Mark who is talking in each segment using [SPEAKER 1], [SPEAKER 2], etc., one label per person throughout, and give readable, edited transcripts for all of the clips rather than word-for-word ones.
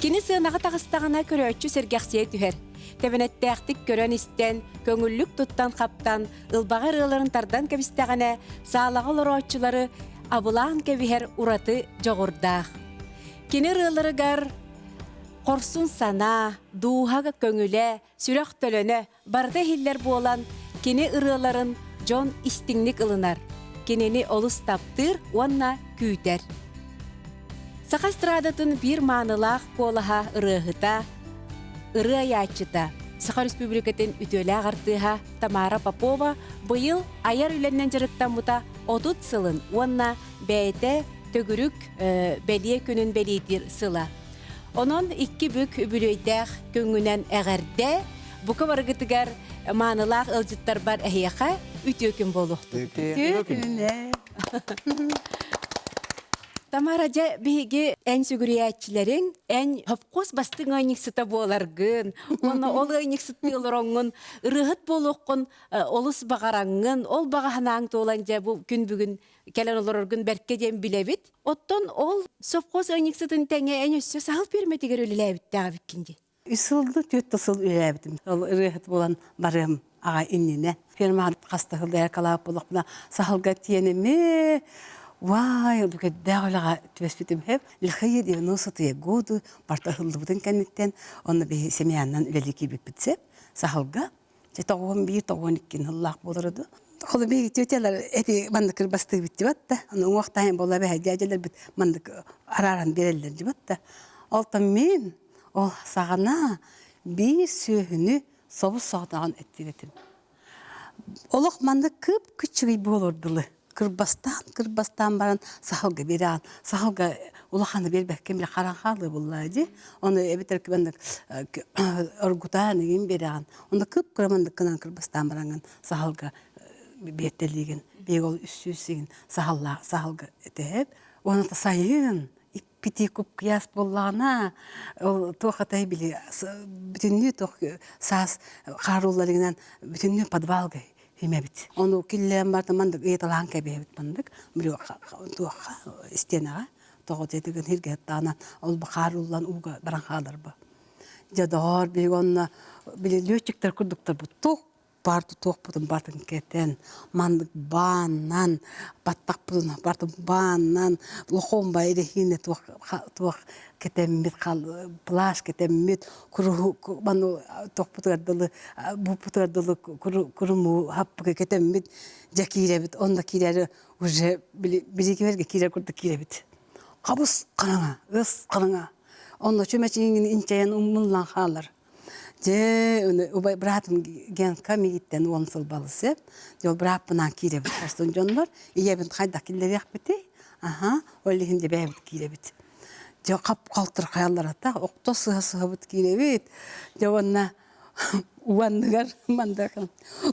[SPEAKER 1] Кини сыанаҕа таҕыстаҕына көрөөччү сэргэхсийэ түһэр. Тэбэнэттээхтик көрөн-истэн, көҥүллүк туттан-хаптан, ылбаҕа ырыаларын тардан кэбистэҕинэ, саалаҕа олорооччулары абылаан кэбиһэр ураты дьоҕурдаах. Кини ырыаларыгар хорсун санаа, дууһа көҥүлэ, сүрэх төлөнө барыта иһиллэр буолан, кини ырыаларын дьон истиҥник ылынар, кинини олус таптыыр уонна күүтэр. Саха эстрадатын биир маанылаах куолаһа ырыаһыта, ырыа айааччыта, Саха Республикатын үтүөлээх артыыһа Тамара Попова быйыл айар үлэннэн дьарыктаммыта 30 сылын уонна бэйэтэ төгүрүк бэлиэ күнүн бэлиэтиир сыла. Онон икки бүк үбүлүөйдээх күҥҥүнэн эҕэрдэ! Бука барыгытыгар маанылаах ыалдьыттарбар эһиэхэ үтүө күн буолуохтун.
[SPEAKER 2] Үтүө күнүнэн.
[SPEAKER 1] Тамара, дьэ, биһиги эн сүгүрүйээччилэриҥ, эн хопкуос бастыҥ ыанньыксыта буоларгын, уонна ол ыанньыксыттыы олороҥҥун, ырыаһыт буолуоххун олус баҕараҥҥын, ол баҕа санааҥ туолан дьэ бу күн бүгүн кэлэн олороргун бэркэ диэн билэбит. Оттон ол совхоз ыанньыксытын тэҥэ эн өссө саһыл пиэрмэтигэр үлэлээбиттээх эбиккин дии.
[SPEAKER 2] Үс сылды, түөрт да сыл үлэлээбитим. Ол ырыаһыт буолан барыам аҕа иннинэ. Фермаҕа хаста сылдьар калаап буоллахпына саһылга тиэними Вай, үкэрдээх үлэҕэ түбэспитим хэп. Лихие 90-е годы барта ыһыллыбытын кэнниттэн онно биһи семьянан үлэлии киирбиппит сеп. Саһылга Дьэ 91 92 сыллаах буолар ду. Холу биһиги тетялар эти маннык кырбастыыбыт дибат да. Аны уҥуохтаһын буолла эбэһэ дьээдьэлэрбит маннык арааран биэрэллэр дибат да. Олтон мин ол саҕана биир сүөһүнү собус соҕотоҕун эттиир этим. Олох маннык кып-кыччыгый буолуор дылы кырбастаан кырбастаан баран саһылга биэрэҕин саһылга улаханы биэрбэккин бile харан хаалыы буллаа дии ону эбэтэр маннык оргутаан игин биэрэҕин онно кып-кыра маннык гынан кырбастаан бараҥҥын саһылга биэртэлиигин биэг ол үс игин саһаллаах саһылга этэһэп уонна сайын иппити купкуйаас буоллаҕына ол туох атай били бүтүннүү туох саас хаарулларыгынан бүтүннүү подвалга химэбит. Ону киллээн барда мандык ыйыталаан кэбиһэбит мандык били туохха истиэнэҕэ тоҕо диэтигин хиргэттаана ол хааруллан ууга баран хаалар бу. Дьэ доҕоор биһиги онно били летчиктэр курдуктар бу туох баар туохпутун бартын кэтэн, маннык бааннан, баттахпытын бартын бааннан, лохомба эрэһиинэ туох туох кэтэммит, плащ кэтэммит, куруһу ману туохпутугар дылы буппутугар дылы курумуу хаппыга кэтэммит, дьэ киирэбит, онно киирээри уже били биригибэргэ киирэр курдук киирэбит. Хабыс хараҥа, ыс хараҥа. Онно чүмэчиҥин инчэйэн умнуллан хаалар. Дьэ, убай быраатым Генка миигиттэн уон сыл балысы. Дьэ, ол бырааппынаан киирэбит хорсун дьоннор. Ийэбин хайдах киллэриэхпитий? Аха, ол иһин дьэ бэйэбит киирэбит. Дьэ, хап-халтырхайаллар ата, охто сыһа-сыһабыт киирэбит. Дьэ, уонна уонныгар мандакын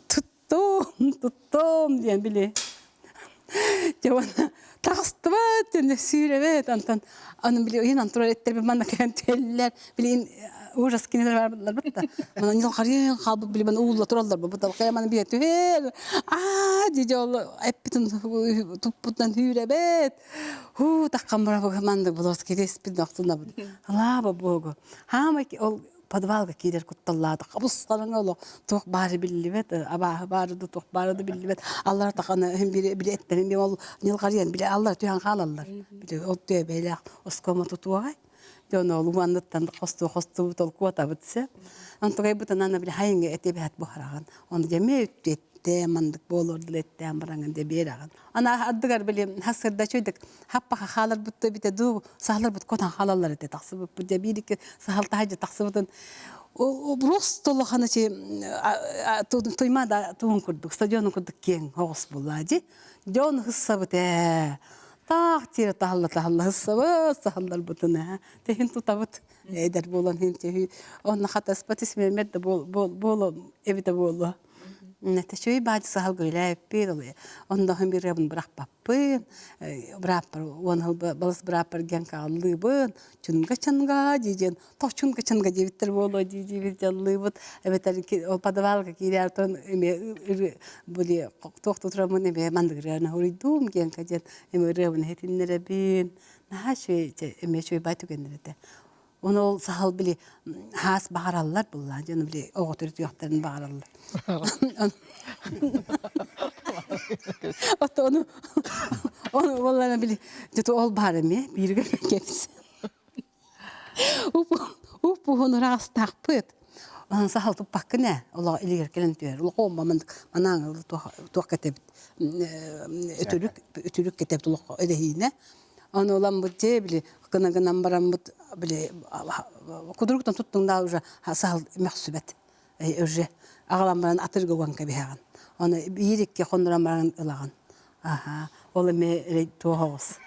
[SPEAKER 2] туттум, туттум диэн били. Дьэ, уонна таҕыстыбыт диэн сүүрэбит. Онтон аны били ыйынан турар эттербин манна кэлэн түһэллэр. Билигин ужас кинилэр барбыттар да. Манан ньылҕарыйан хаалбыт били маны уулла тураллар бу талкая маны бие түһэр. Аа дии ол эппитин туппутунан хүүрэбит. Хуу таххан бара маннык булос кириспит охтунабыт. Лааба буогу. Хаамай ол подвалга киирэр кутталлаатах абыс хараҥа олох туох баары биллибэт абааһы баары да туох баары да биллибэт аллар тахана иһин били били эттерин би ол ньылҕарыйан били аллар түһэн хаалаллар били ол түөбэлээх оскуома тутуоҕай дьон ол уанныттан хостуу хостубут ол куотабыт се онтугайбытынан били хайыҥа этибэт буһараҕын ону дьэмиэ үттүэтте мандык буолуор дилэттээн бараҥын де биэрэҕин ана ардыгар били хасырда чуйдык хаппаха хааларбыт да бите дуу саһаларбыт котан хаалаллар этэ тахсыбыппыт дьэ биир икки саһал таһырдьа тахсыбытын просто улахан ити туйма да туун курдук стадион курдук киэҥ оҕус буолла дии дьон хыссабыт ээ таах тиэрэ таһалла таһалла хыссабыт саһалларбытын ээ тэһин тутабыт эдэр буолан хин тэһи онно хатаспат исмемер да буоло эбитэ буолуо Тэчүүй баадьы саһыл гүлээппит, онноһун бирыабын бырахпаппын, бырааппар уон сыл балыс бырааппар диэн хааллыыбын, чунга-чанга дии тох чунга-чанга диэбиттэр буолуо дии диибит дьаллыыбыт, эбэтэр ол подвалга киирээр туран эмиэ били туох тураммын эмиэ мандыгырыана хуруйдуум диэн диэн эмиэ ырыабын иһитиннэрэбин. Наһаа үчүгэй эмиэ үчүгэй бай түгэннэр этэ. Оны ол сахал били хаас баҕараллар булла дьону били оҕо төрүтүөхтэрин баҕараллар. Ото ону ону уоллара били дьэ ол баар эмиэ бииргэ кэпс. Уп-уһун ыраастаахпыт. Онон сахал туппаккын ээ, олох илигэр кэлэн түһэр. Олох оомма манаан туох кэтэбит өтүрүк өтүрүк кэтэбит олох эрэһиинэ. Ону ыламмыт дьэ били гына гынан бараммыт били кудуруктан туттуҥ да уже сахал мөхсүбэт уже аҕалан баран атырга уган кэбиһэҕин. Ону биир икки хоннорон баран ылаҕын. Аха, ол эмиэ туох оҕус.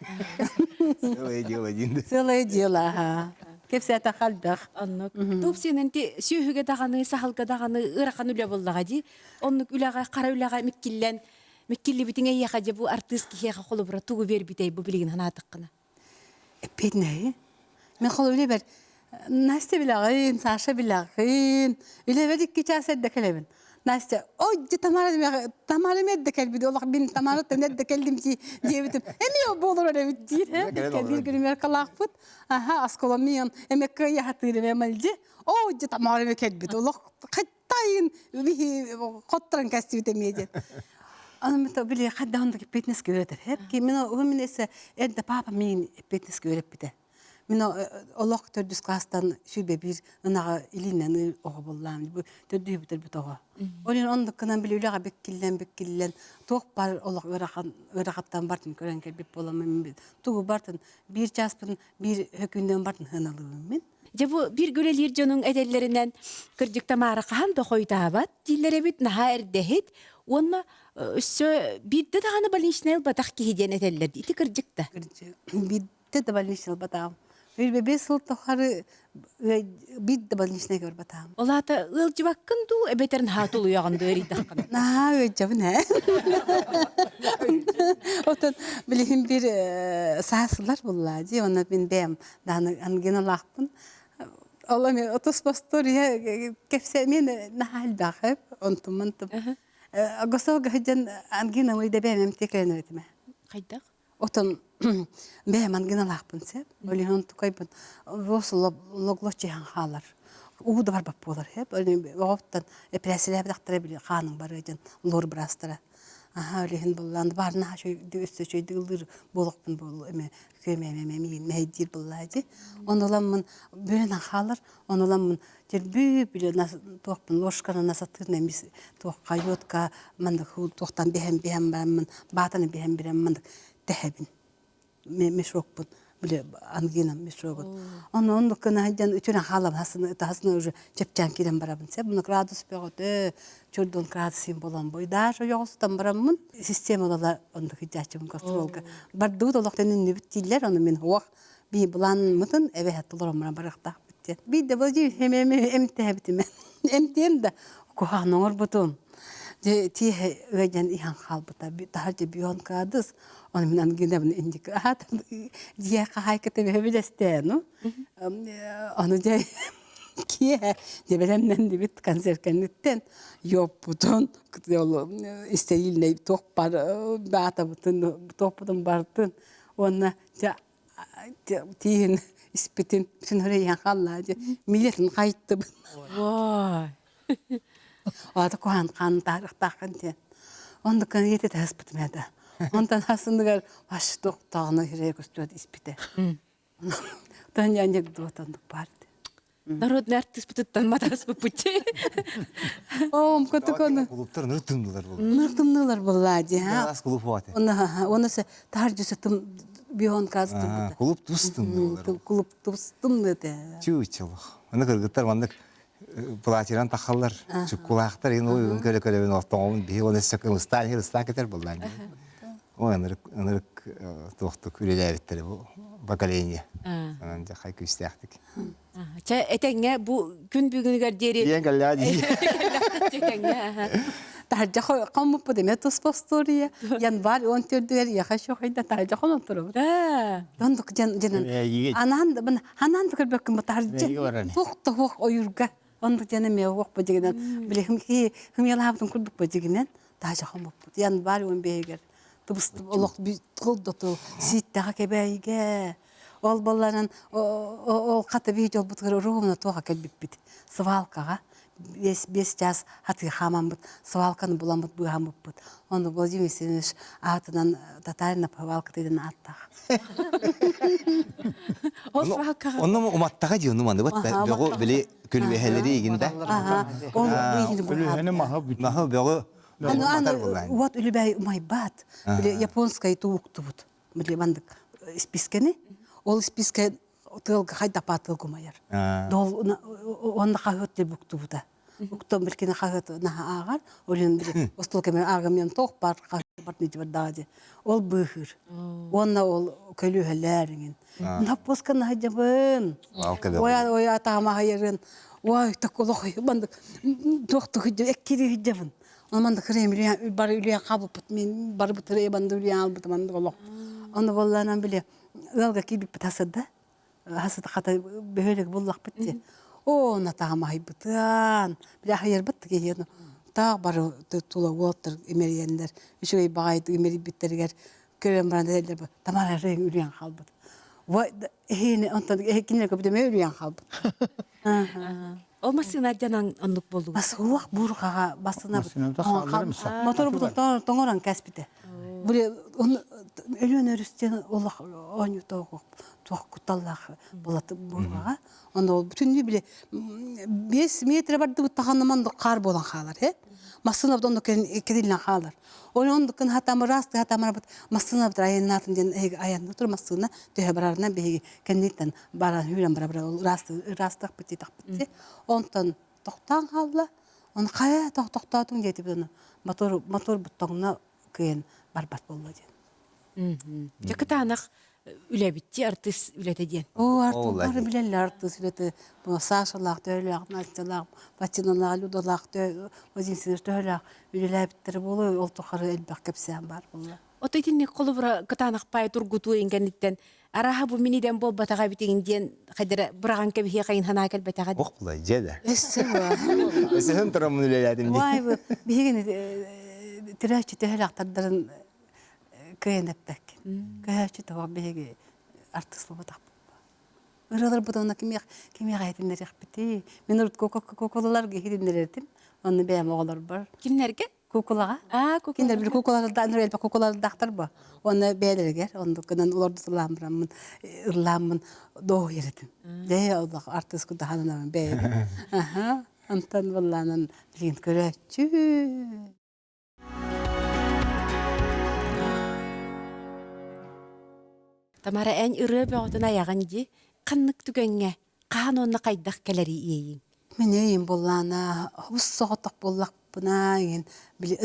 [SPEAKER 3] Целое дело диэн.
[SPEAKER 2] Целое дело, аха. Кэпсээтэ элбэх.
[SPEAKER 1] Оннук. Туох сиэнэн ти сүөһүгэ даҕаны, саһылга даҕаны ыарахан үлэ буоллаҕа дии. Оннук үлэҕэ, хара үлэҕэ миккиллэн, миккиллибитиҥ эйиэхэ дьэ бу артыыс киһиэхэ холобура тугу биэрбитэй бу билигин санаатаххына?
[SPEAKER 2] Эппиэтинэһи. Мен холобура үлэбэр Настя билэҕин, Саша билэҕин. Үлэбэр икки чаас эрдэ кэлэбин. Настя, ой, дьэ Тамара Тамара эрдэ кэлбит, олох мин Тамараттан эрдэ кэллим дии диэбитим. Эмиэ буолар эбит диир, кэлбит гримеркалаахпыт. Аха, осколомион, эмэ кыайа хатыыр эмэ мэлдьи. Оо, дьэ Тамара эмэ кэлбит, олох хаттайын биһи хотторон кэстибит эмиэ диэн. Аны били хайдаҕын да эппиэтинэскэ үөрэтэр. Хеп мин мин эсэ эрдэ папа миин эппиэтинэскэ үөрэппитэ. Мин олох төрдүс класстан 21 ынаҕы илиинэн оҕо буллаам. Бу төрдүһү бүтэрбит оҕо. Ол иһин оннук гынан били үлэҕэ биккиллэн биккиллэн туох бар олох ыарахан ыарахаттан бартын көрөн кэлбит буоламмын тугу бартын биир чааспын биир хөкүүннэн бартын сыаналыыбын мин.
[SPEAKER 1] Дьэ бу бииргэ үлэлиир дьонуҥ этэллэринэн кырдьык Тамара хаһан да хойутаабат дииллэр эбит, наһаа эрдэһит уонна өссө биирдэ даҕаны больничнай ылбатах киһи диэн этэллэр. Ити кырдьык да?
[SPEAKER 2] Кырдьык. Биирдэ да больничнай ылбатаҕым. Биир сыл тухары биир да больничнай көрбөтөҕүм.
[SPEAKER 1] Ол аата ыалдьыбаккын дуу, эбэтэр наһаа тулуйаҕын дуу эрийдэххинэ?
[SPEAKER 2] Наһаа ыалдьабын ээ. Отон билигин бир саас ылар буллаа дии, онно мин бэйэм даҕаны ангиналаахпын. Ол эми отус постур ийэ кэпсэ мен наһаа элбэх онтум мантым. Госолга сылдьан ангина мыйда бэйэм эмтиэкэлэн этимэ.
[SPEAKER 1] Хайдах?
[SPEAKER 2] Отон бэйэм ангиналаахпын сөп. Ол иһин онтукайбын рос логлоччуһан хаалар. Уу да барбат буолар сөп. Оҕоттон эпэрээссийэлээбэтэхтэрэ били хааныҥ барыа диэн лор быраастара. Аһаа ол иһин буллаан баар наһаа үчүгэй өссө үчүгэйдик ыллыыр буолуохпун буолуо эмэ күөмэ эмэ миигин мэһэйдиир буоллаа дии. Ону ыламмын бүрэн хаалар. Ону ыламмын Тербүү били туохпун ложканы насатыырна эмис туохха йодка маннык туохтан биһэн биһэн бараммын баатаны биһэн биһэн маннык тэһэбин мешокпун били ангинам мешогун ону оннук гына сылдьан үтүрэн хаалабын хасына хасына уже чэпчээн киирэн барабын сеп муну градус бөҕөтө чурдун градусын болон бой даже ойоҕостон бараммын системалала оннук иджааччыбын гастролга бардыбыт олох төнүннүбүт дииллэр ону мин уох бии былаанмытын эбэһэ толороммунан барыахтаахпыт диэн. Биирдэ бу эмтээбитим. Эмтиэм да куһаҕан оҥорбутум. Дьэ тиэһэ ыадьан иһэн хаалбыта. Таһырдьа бион каадыс. Ону мин ангинабын индик аат дьиэ хаһаайката билэстээн. Ону дьэ киэһэ дьэ бэлэмнэннибит концерт кэнниттэн йоппутун истэйиилнэй туох бар баатабытын туохпутун бартын уонна дьэ тииһин испитин бүтүн иһэн хааллаа дии милетин хайыттыбын
[SPEAKER 1] Вой.
[SPEAKER 2] Аата куһаан хаан таарыахтааххын диэн. Оннуккан ийэтэ таһыспытым этэ. Онтон хасыныгар аш туохтааҕына хирээ көстүөт испитэ. Тан анекдот оннук баар.
[SPEAKER 1] Народный артыыспытыттан матаспыппыт.
[SPEAKER 2] Оом котукону.
[SPEAKER 3] Клубтар ныр тымнылар буолла.
[SPEAKER 2] Ныр тымнылар буолла дии.
[SPEAKER 3] Аас клуб хуате.
[SPEAKER 2] Онна онна се тахаржы тым бион каз турбута.
[SPEAKER 3] Клуб тус тымнылар.
[SPEAKER 2] Клуб тус тымныты.
[SPEAKER 3] Чүүчүлох. Аны кыргыттар маннык платинан тахаллар, чуккулаахтар ин ойуун көрө көрөбүн ортоҥобун биһи оны сөкүн ыстаан ыстаан кетер буллаан. Ой ынырык ынырык туохтук үлэлээбиттэр бу поколение. Анан дьэ хай күүстээхтик.
[SPEAKER 1] Чэ этэҥҥэ бу күн бүгүнүгэр диэри
[SPEAKER 3] Диэн кэллээ дии.
[SPEAKER 1] Этэҥҥэ.
[SPEAKER 2] Таһырдьа хоммуппут эмиэ туспа остуоруйа. Январь 14-дүгэр яха шохайда таһырдьа хонон турабыт. Ондук дьэн дьэнэн анаан да ханаан да көрбөккүн бу таһырдьа туох да хуох ойуурга ондук дьэн эмиэ уох бу дьигинэн билихим ки хымыялаабытын курдук бу дьигинэн таһырдьа хоммуппут. Январь 15-гэр тыбыстып олох тыл да тыл сииттэҕэ кэбээйигэ. Ол буолларан ол хата биһи дьолбутугар уруумна туоха кэлбиппит. Свалкаҕа 5 чаас хатыы хаамаммыт, свалканы буламмыт быыһаммыппыт. Ону Владимир Семенович аатынан Татарина свалката диэн ааттаах.
[SPEAKER 1] Ол свалкаҕа
[SPEAKER 3] Онно уматтаҕа дии, ону маны бат бөҕү били күлүөһэлэри игин да.
[SPEAKER 2] Ол быыһыны
[SPEAKER 4] Күлүөһэни маһы
[SPEAKER 3] Маһы бөҕү
[SPEAKER 2] Аны аны уот үлүбээй умайбат. Били японскай тууктубут. Били мандык испискэни. Ол испискэ тыалга хайдапаа тыалга умайар. Дол онно хаһыат деп уктубута. Уктан билкини хаһыат наһаа ааҕар. Олен били остуол кэмэр ааҕымыам тоох бар хаһыат бар нидибар даҕа Ол быыһыыр. Уонна ол көлүөһэлээр иҥин. Наппуска наһадьабын. Ой ой атаамаһайарын. Ой так олох мандык туох эккири хыдьабын. Оны мандык хырыйым бары үлүйэн хабыппыт мен бары бытыры банды үлүйэн албыт мандык олох. Оны болланан биле ыалга киирбиппит хасыда. Хасыда хата бөһөлөк буллахпыт ти. О натаамаһайбытыан. Биле хайырбыт киһиэн. Таах бары тула уоттар имэрийэннэр үчүгэй баҕайытык имэрийбиттэригэр көрөн баран этэллэр Тамара ырыаҥ үлүйэн хаалбыт. Эһиини онтон кинилэргэ бүтэмэ үлүйэн хаалбыт.
[SPEAKER 1] Ол массыына дьанан оннук буоллугу.
[SPEAKER 2] Суох буурҕаҕа бассына мотор бутун тоҥорон кэспитэ. Били Өлүөн өрүстэн олох оонньуу туох кутталлаах буолат буурҕаҕа. Онно ол бүтүннүү били 5 метр бардыбыт таханнаман хаар буолан хаалар э. Массыына онно кэтиллэн хаалар. Ол оннуккун хатамыраас хатамарбыт массыынабыт айаннаатын диэн эһиги айанна тур массыына төһө барарынан биһиги кэнниттэн баран хүүрэн бара бара ыраастыахпыт диэтэхпит Онтон тохтоон хаалла. Оны хайа тохтоотуҥ диэтибит ону мотор мотор тоҥно кыайан барбат буолла диэн.
[SPEAKER 1] Дьэ кытаанах үлэбитти артыыс үлэтэ диэн.
[SPEAKER 2] Оо, артыыс бары билэллэр артыыс үлэтэ. Бу Сашалаах, төһөлөөх, Настялаах, Ватиналаах, Людалаах, Владимир төһөлөөх үлэлээбиттэрэ буолуо, ол тухары элбэх кэпсээн баар буолла.
[SPEAKER 1] Ото итинник холобура кытаанах паай тургутуу иҥкэнниттэн арааһа бу мин идэм буолбатаҕа эбитигин диэн хайдара быраҕан кэбиһиэхэйин санаа кэлбэтэҕэ.
[SPEAKER 3] Ох булай дьэ да.
[SPEAKER 2] Өссө
[SPEAKER 3] Өсөһөн тураммын үлэлээтим дии.
[SPEAKER 2] Уай, биһигини тирээччи төһөлөөх тардарын кыайан эппэккин. Көһөөччү тоҕо биһиги артыыс буолбатахпыт. Ырыаларбыт онно кимиэх кимиэхэ иһитиннэриэхпитий? Мин урут кукулаларга иһитиннэрэртим. Онно бэйэм оҕолорбор.
[SPEAKER 1] Кимнэргэ?
[SPEAKER 2] Кукулаҕа.
[SPEAKER 1] Аа,
[SPEAKER 2] Кинилэр били кукулаларда элбэх кукулалардаахтар бу. Уонна бэйэлэригэр оннук гынан олордуталаан бараммын ыллааммын дуоһуйар этим. Дьэ олох артыыс курдук бэйэбин. Аха. Онтон буоллаанан билигин көрөөччү.
[SPEAKER 1] Тамара эн ырыа бөҕөтүн айаҕын дии. Ханнык түгэҥҥэ, хаһан уонна хайдах кэлэрий иэйиҥ?
[SPEAKER 2] Мин иэйим буоллаана, хобус соҕотох буоллахпына, иҥин били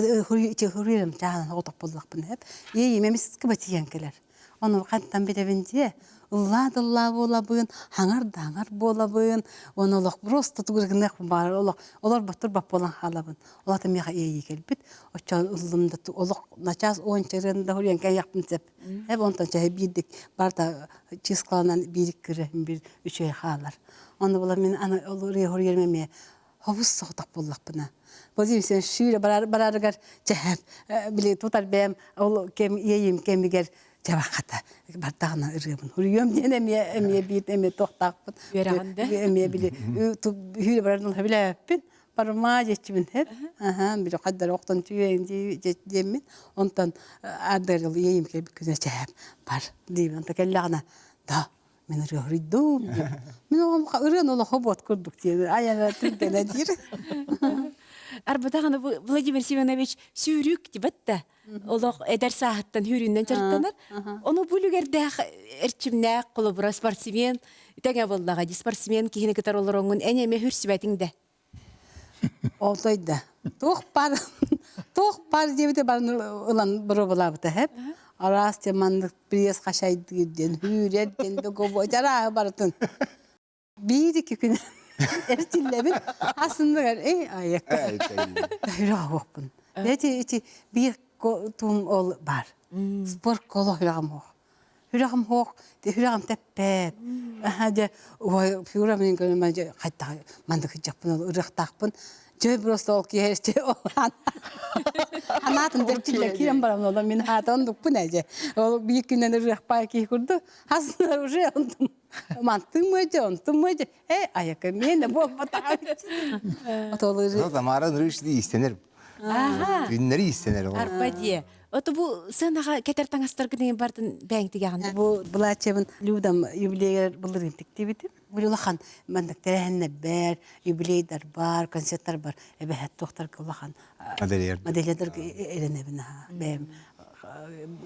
[SPEAKER 2] ити хуруйрам чааһынан соҕотох буоллахпына эп. Иэйим эмискэ батыйан кэлэр. Ону хантан билэбин дии, ыллаа да ыллаа буолабын, хаҥар да хаҥар буолабын, уонна олох просто тугу гыныахпын баҕарар олох олорбот турбат буолан хаалабын. Ол аата миэхэ иэйии кэлбит. Оччо ыллым да олох начаас уонча ырыаны да хуруйан кэйиэхпин сөп. Эп онтон чэһи биирдик барыта чыыскаланан биир кырыһын биир үчүгэй хаалар. Ону була мин аны ол ырыа хуруйарым эмиэ хобус соҕотох буоллахпына. Владимир Семенович сүүрэ барарыгар чэһэп били тутар бэйэм ол кэм иэйим кэмигэр чабахата бардаҕына ырыабын хуруйуом диэн эмиэ эмиэ биир эмиэ туохтаахпын
[SPEAKER 1] Үөрэҕин да?
[SPEAKER 2] эмиэ били хүүрэ барарын билээппин барымаа диэччибин эп аха били хайдары охтон түүэн диэммин онтон ардыгар иэйим кэлбит күнэ чэһэп бар диибин онто кэллэҕинэ да Мин ырыа хоруйдум диэн. Мин оҕом ырыаны олохо буот курдук диэн айана түргэнэ диир.
[SPEAKER 1] Арбатаҕына Владимир Семенович сүүрүүк дибэт да олох эдэр сааһыттан хүүрүүннэн дьарыктанар. Ону бу үлүгэрдээх эрчимнээх холобура спортсмен тэҥэ буоллаҕа дии спортсмен киһини кытары олороҥҥун эн эмиэ хүрсүбэтиҥ да.
[SPEAKER 2] Отой да. Туох бар туох бар диэбитэ барын ылан боруобалаабыта хэп. Араас те маннык пресс хашайдыыр диэн, хүүрэр диэн договор арааһы барытын. Биир икки күн эрчиллэбин асынныгар эй айакка. Үрэх Эти ити биир туум ол бар. Спорт коло хүрэҕим суох. Хүрэҕим суох, хүрэҕим тэппэт. Аха дьэ ой фигура мин көрүмэ дьэ хайдах маннык ыдьахпын ырыахтаахпын. Чэ просто ол киһи ханаатын дэрчиллэр киирэн баран ола мин хаата ондукпун эже. Ол биир күннэн ырыахпай киһи курдук хаснар уже онтум мантың мөйдө онтум мөйдө э аяка мен буолбатаҕа. Отолы
[SPEAKER 3] Тамара нырыш истенер. Күннэри истенер.
[SPEAKER 1] Арба дие. Ото бу сыанаҕа кэтэр таҥастаргын бартын бэйэҥ тигэҕин.
[SPEAKER 2] Бу былааччабын Людам юбилейгер былырыын тиктибитим. Бу улахан маннык тэрээһиннэр юбилейдар бар, концерттар бар. Эбэһэт туохтарга улахан модельердарга эрэнэбин аха. Бэйэм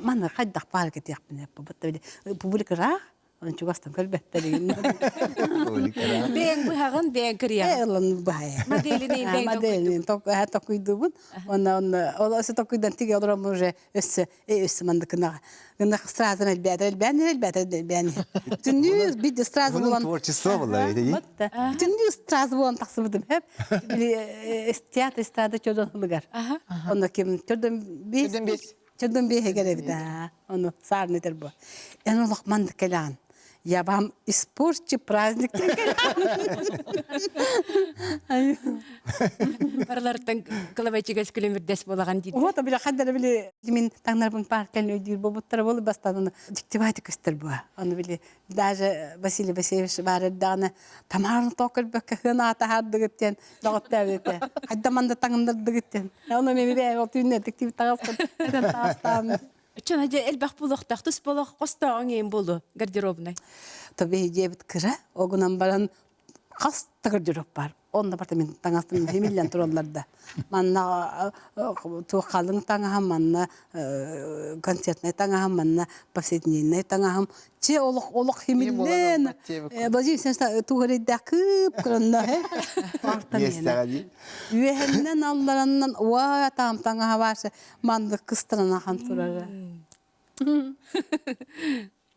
[SPEAKER 2] манна хайдах баар кэтиэхпин публика ыраах Онон чугастан көрбөттөр
[SPEAKER 1] Бэйэҥ быһаҕын, бэйэҥ кырыйаҕын.
[SPEAKER 2] Ылан быһайа.
[SPEAKER 1] Моделинин бэйэҥ
[SPEAKER 2] Моделинин токуйдубун. Онна онна ол өссө токуйдан тиге олором уже өссө өссө мандыкынаҕа. Гына сразу элбээтэр элбээн элбээтэр элбээн. Түннүү бид сразу булан
[SPEAKER 3] творчество была это
[SPEAKER 2] Түннүү сразу булан тахсыбытым хеп. Театр эстрада чодон хылыгар. Онно ким чодон бес Чодон биэһигэр эбит аа. Ону саарны этэр бу. Эн олох маннык кэлэҕин. Я вам испорчу праздник
[SPEAKER 1] Барыларыттан кылабайчыгас күлүмүрдэс буолаҕын диир.
[SPEAKER 2] Вот били хаддара били мин таҥнарбын паркан өйдүүр буолбуттара буолу бастан дьиктибаати көстөр буа. Ону били даже Василий Васильевич баар эрдэҕинэ Тамараны тоқ көрбөккө хыан аата хаардыгыт диэн доҕоттообүтэ. Хайда манда таҥыннардыгыт диэн. Ону мен бэйэ ол түүннэ тиктибит таҕаспын этэн таҕастаам.
[SPEAKER 1] Чона дьэ элбэх буолуохтаах тус болох хостооҕуҥ иин буолу гардеробнай.
[SPEAKER 2] Тобе дьиэбит кыра огунан баран хас да гардероб бар. Онно барта мин таҥастым химиллэн тураллар да. Манна туох халыҥ таҥаһым, манна концертнай таҥаһым, манна повседневнай таҥаһым. Че олох олох химиллэн Владимир Александрович туох эрэйдээх кыып кыранна Үөһэннэн аллараннан уа таам таҥаһа бааса маннык кыстаран ахан турара.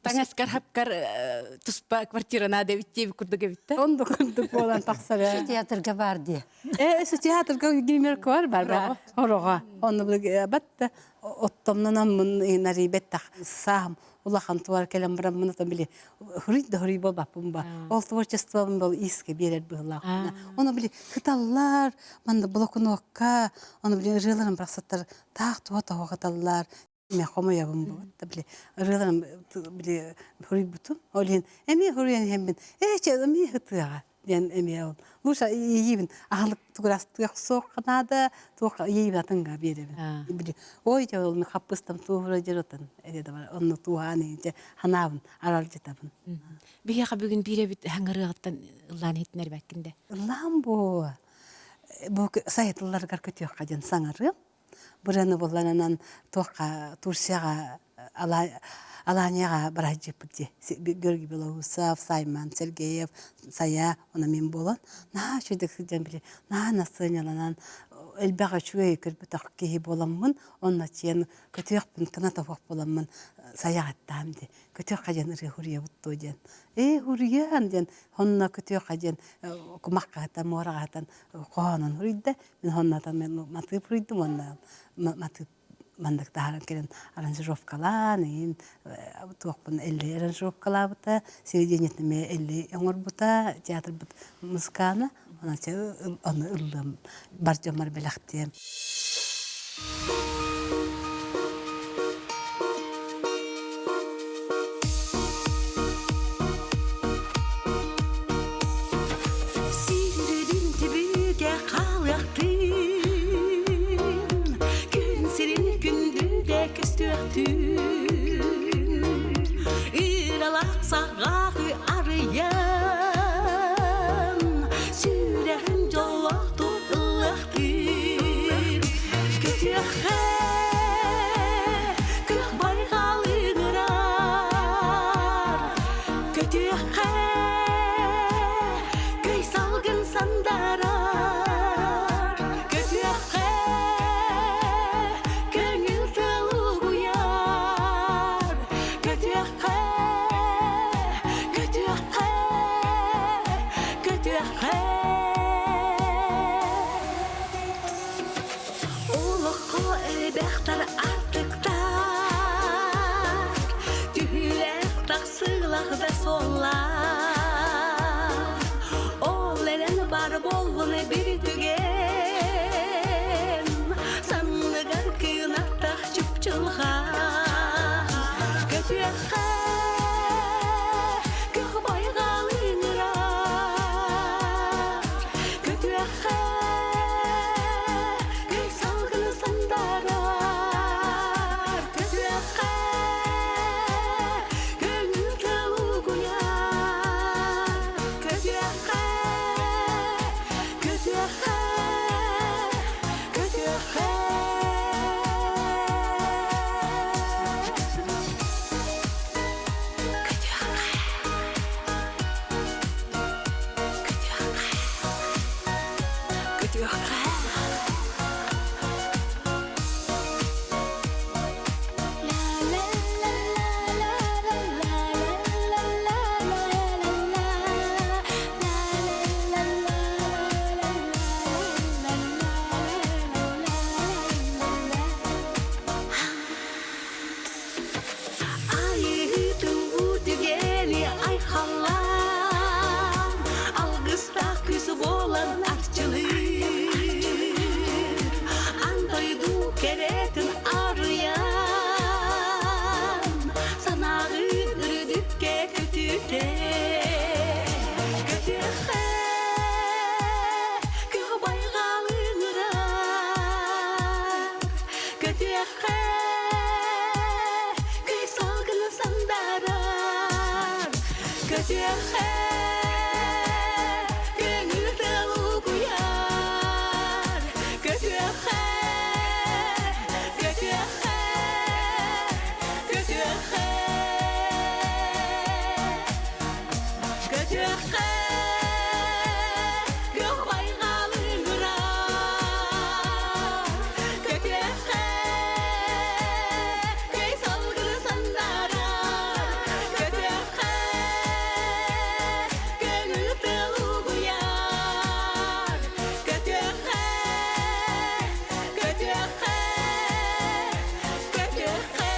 [SPEAKER 1] Таҥаскар хапкар туспа квартира надо эбит диэбит курдук эбит да?
[SPEAKER 2] Онду курдук буолан тахсара.
[SPEAKER 4] Театрга бар дии.
[SPEAKER 2] Э, театрга гримерка бар бар. Орога. Онну батта оттомнонаммын нарибеттах саам улахан туар кэлэн бараммын отон били хуруй да хуруй буолбаппын ба. Ол творчествобун бол иске биэрэр быһылаах. Ону били кыталлар, манна блокнокка, ону били ырыаларын барахсаттар таах туha тоһо кыталлар. Мен хомуйабын бу. Били ырыаларым били хуруйбутум. Ол иһин эмиэ хуруйан иһэммин ээ чэ эмиэ хытыаҕа диэн эмиэ ол. Лучше иэйиибин аһылык тугурастыах суох наада туох иэйиибин атынга биэрэбин. Били ой дьэ ол хаппыстам туоһура дьаротан эде да бар онно туоһаан иһинчэ ханаабын аралдьытабын.
[SPEAKER 1] Биһиэхэ бүгүн биирэбит хаҥырыаҕыттан ыллаан иһитинэрбэккин да.
[SPEAKER 2] Ыллаан бу бу сайытылларыгар көтүөххэ диэн саҥарыам. Быраны булланынан туохха Турцияҕа Аланияҕа бараһдьыппыт дии. Георгий Белоусов, Саймон Сергеев, Сая, она мин буолан наһаа үчүгэй сылдьан били наһаа настырыанньаланан элбэх үчүгэй көрбөтөх киһи буоламмын онно тиийэн көтүөхпүн кынат оһох буоламмын Саяҕаттаам дии көтүөххэ диэн ырыа хуруйабыт дуо диэн ээ хуруйаан диэн онно көтүөххэ диэн кумахха муораҕа сытан хоһоонун хуруйда Мин оннотон мен матыып хуруйдум уонна матыып маннык таһааран кэлэн аранжировкалаан иин туохпун элли аранжировкалаабыта сведениетин эмиэ элли оҥорбута театрбыт музыкаана онон ону ыллыам бар дьоммор бэлэхтиэм
[SPEAKER 5] Сирин түбүгэ хаалыахтын, Күн сирин күндүдэ көстүөхтүн, Ыралаах саҕаҕы арыйан, Сүрэҕин дьоллоохтук ыллахтын. Көтүөххэ күөх байҕал ыҥырар, Көтүөххэ көй салгын сандарар, Көтүөххэ көҥүл тыл угуйар, Көтүөххэ, көтүөххэ, көтүөххэ. Олоххо элбэхтэр артыктар, Түһүүлээх тахсыылах да суоллар. Ол эрэн бар буоллун бір түгэн. Көтүөххэ, көй салгыны сандарар. Көтүөххэ, көҥүл тыал угуйар. Көтүөххэ, көтүөххэ, көтүөххэ. Көтүөххэ, күөх байҕал ыҥырар. Көтүөххэ, көй салгыны сандарар. Көтүөххэ, көҥүл тыал угуйар. Көтүөххэ, көтүөххэ, көтүөххэ.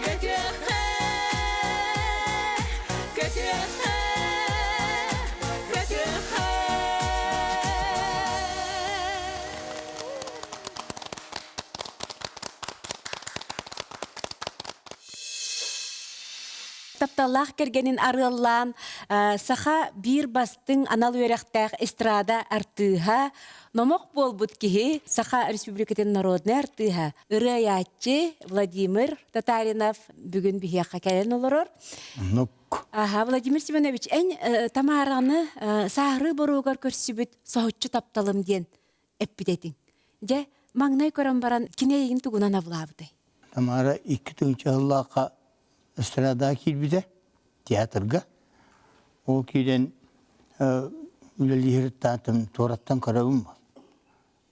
[SPEAKER 5] Көтүөххэ, көтүөххэ, көтүөххэ.
[SPEAKER 1] Тапталлаах кэргэнин арыаллаан, саха биир бастыҥ анал үөрэхтээх эстрада артыыһа, номох буолбут киһи, Саха Республикатын народнай артыыһа, ырыа айааччы Владимир Татаринов бүгүн биһиэхэ кэлэн олорор.
[SPEAKER 4] Оннук.
[SPEAKER 1] Аха, Владимир Семенович, эн Тамараны сааһырыы боруогар көрсүбүт соһуччу тапталым диэн эппит этиҥ. Дьэ, маҥнай көрөн баран кини эйигин тугунан абылаабытай?
[SPEAKER 4] Тамара 2 сыллаахха эстрадаҕа киирбитэ, театрга. Ол киирэн үлэлиир таатым туораттан көрөбүн.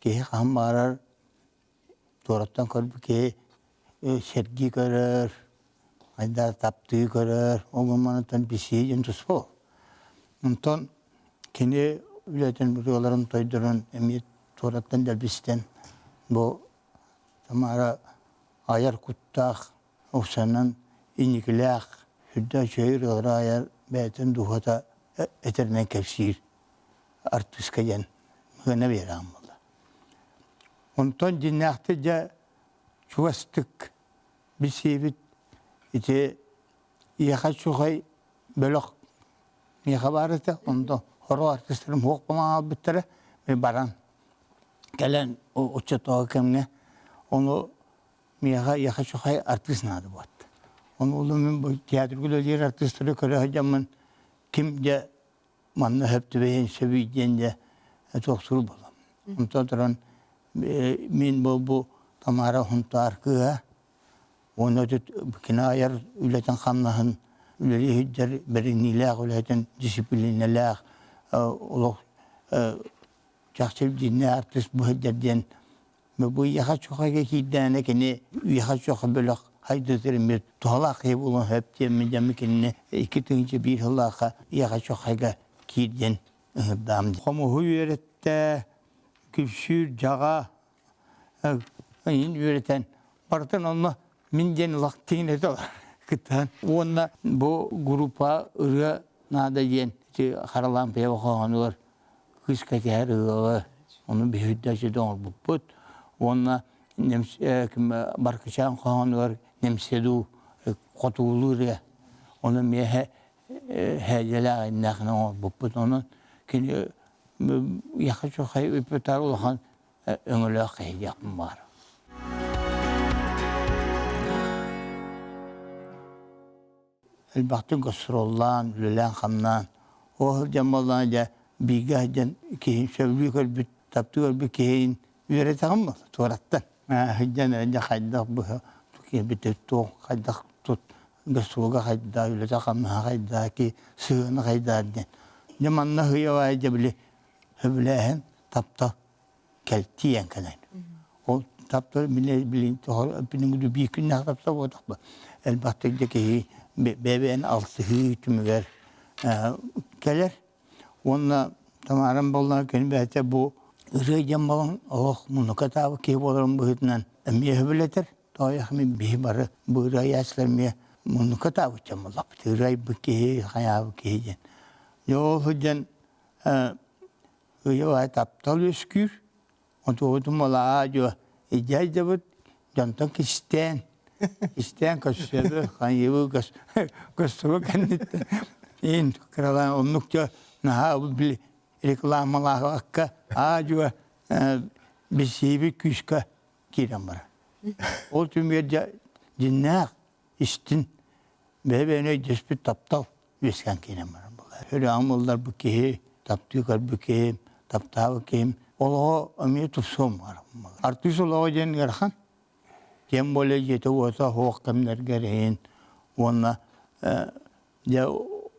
[SPEAKER 4] Киһи хаһан баҕарар туораттан көрбүт киһи сэргии көрөр, айдаа таптыы көрөр, ол гымманытан бисии диэн туспа. Онтон кини үлэтин ырыаларын тойдорун эмиэ туораттан дэлбистэн бу Тамара айар куттаах Оксанан инникилээх, сүрдээх үчүгэй ырыалары айар, бэйэтин дууһата этэринэн кэпсиир артыыска диэн мыына биэрэҕин буолла. Онтон дьиннээхтик дьэ чугастык билсиибит ити Иэхэ Чухай бөлөх миэхэ баар этэ, онто хороо артыыстарым суох буолан хаалбыттара, баран кэлэн оччотооҕу кэмҥэ ону Миэхэ яха-чухай артыыс наада буолла. Ону улуу мин бу театрга үлэлиир артыыстары көрө сылдьаммын ким дьэ манна сөп түбэһиэн сөбүй диэн дьэ туохсур буоллум. Онтон туран мин бу бу Тамара Хунтаар кыыһа уонна кини айар үлэтин хамнаһын үлэлии сылдьар бэриниилээх үлэтин дисциплинэлээх олох чахчы дьиҥнээх артыыс бу сылдьар диэн Бу Яха Чухайга киирдээнэ кини Яха Чуха бөлөх хайдытыр эмиэ туһалаах киһи буолуон сөп диэммин дьэмми кинини 2001 сыллаахха Яха Чухайга киирдиэн ыҥырдаам. Хомуһу үөрэттэ, күпсүүр дьаҕа ыйын үөрэтэн барытын онно мин диэн улах тиҥнэтэ кыттыһан уонна бу группа ырыа наада диэн ити Харалаампыйа хоһоонугар кыыс кэтэһэр ыала ону биһирдээччи оҥорбуппут уонна Баркычаан хоһоонугар немседу хотугулуу ырыа ону эмиэ һээдьэлээх иннээхинэ оҥорбуппут онон кини яха чухай ыппытар улахан өҥөлөөх киһи диэхпин баар. Элбэхтик гастроллаан, үлэлээн-хамнаан, ол сылдьан буоллаҕына дьэ бииргэ сылдьан киһи сөбүлүү көрбүт, таптыы көрбүт киһин үөрэтэҕин буолла туораттан. Сылдьан эрэ дьэ хайдах быһа киирбитэ туох хайдах тут гастролга хайдах, үлэтэ-хамнаһа хайдах, ки сыһыана хайдах диэн. Дьэ манна сыыйа-баайа дьэ били сөбүлээһин, таптал кэлтиэн кэлэн. Ол таптал билин биир күннээх таптал буолбатах элбэхтик да киһи бэйэ-бэйэни алтыһыы түмүгэр кэлэр. Уонна Тамарам буоллаҕына кини бэйэтэ бу ырыа диэн буолан олох муннукка таабыт киһи буоларын быһыытынан эмиэ сөбүлэтэр. Тоойох мин биһи бары бу ырыа айааччылар эмиэ муннукка таабыт дьон буоллахпыт. Ырыа айбыт киһи, хайаабыт киһи диэн. Дьэ ол сылдьан Ыйылай таптал үөскүүр, отуобутун малаа дьуо идьайдабыт дьонтон кистээн, кистээн көссөбү, хайыбы көссөбү кэнниттэн иин кыралаан оннук дьо наһаа били рекламалаабакка аа дьуо Билсиһиби күүскэ киирэн барар. Ол түмүгэр дьэ дьиннээх истин бэйэ-бэйэни өйдөспүт таптал үөскээн киирэн барар буолар. Өлөөҕүм ылларбыт киһи, таптыы көрбүт киһим, таптаабыт киһим олоҕо эмиэ тупсуом баар. Артыыс олоҕо диэн ыарахан. Тем более дьиэтэ-уота суох кэмнэргэ эрэйин уонна дьэ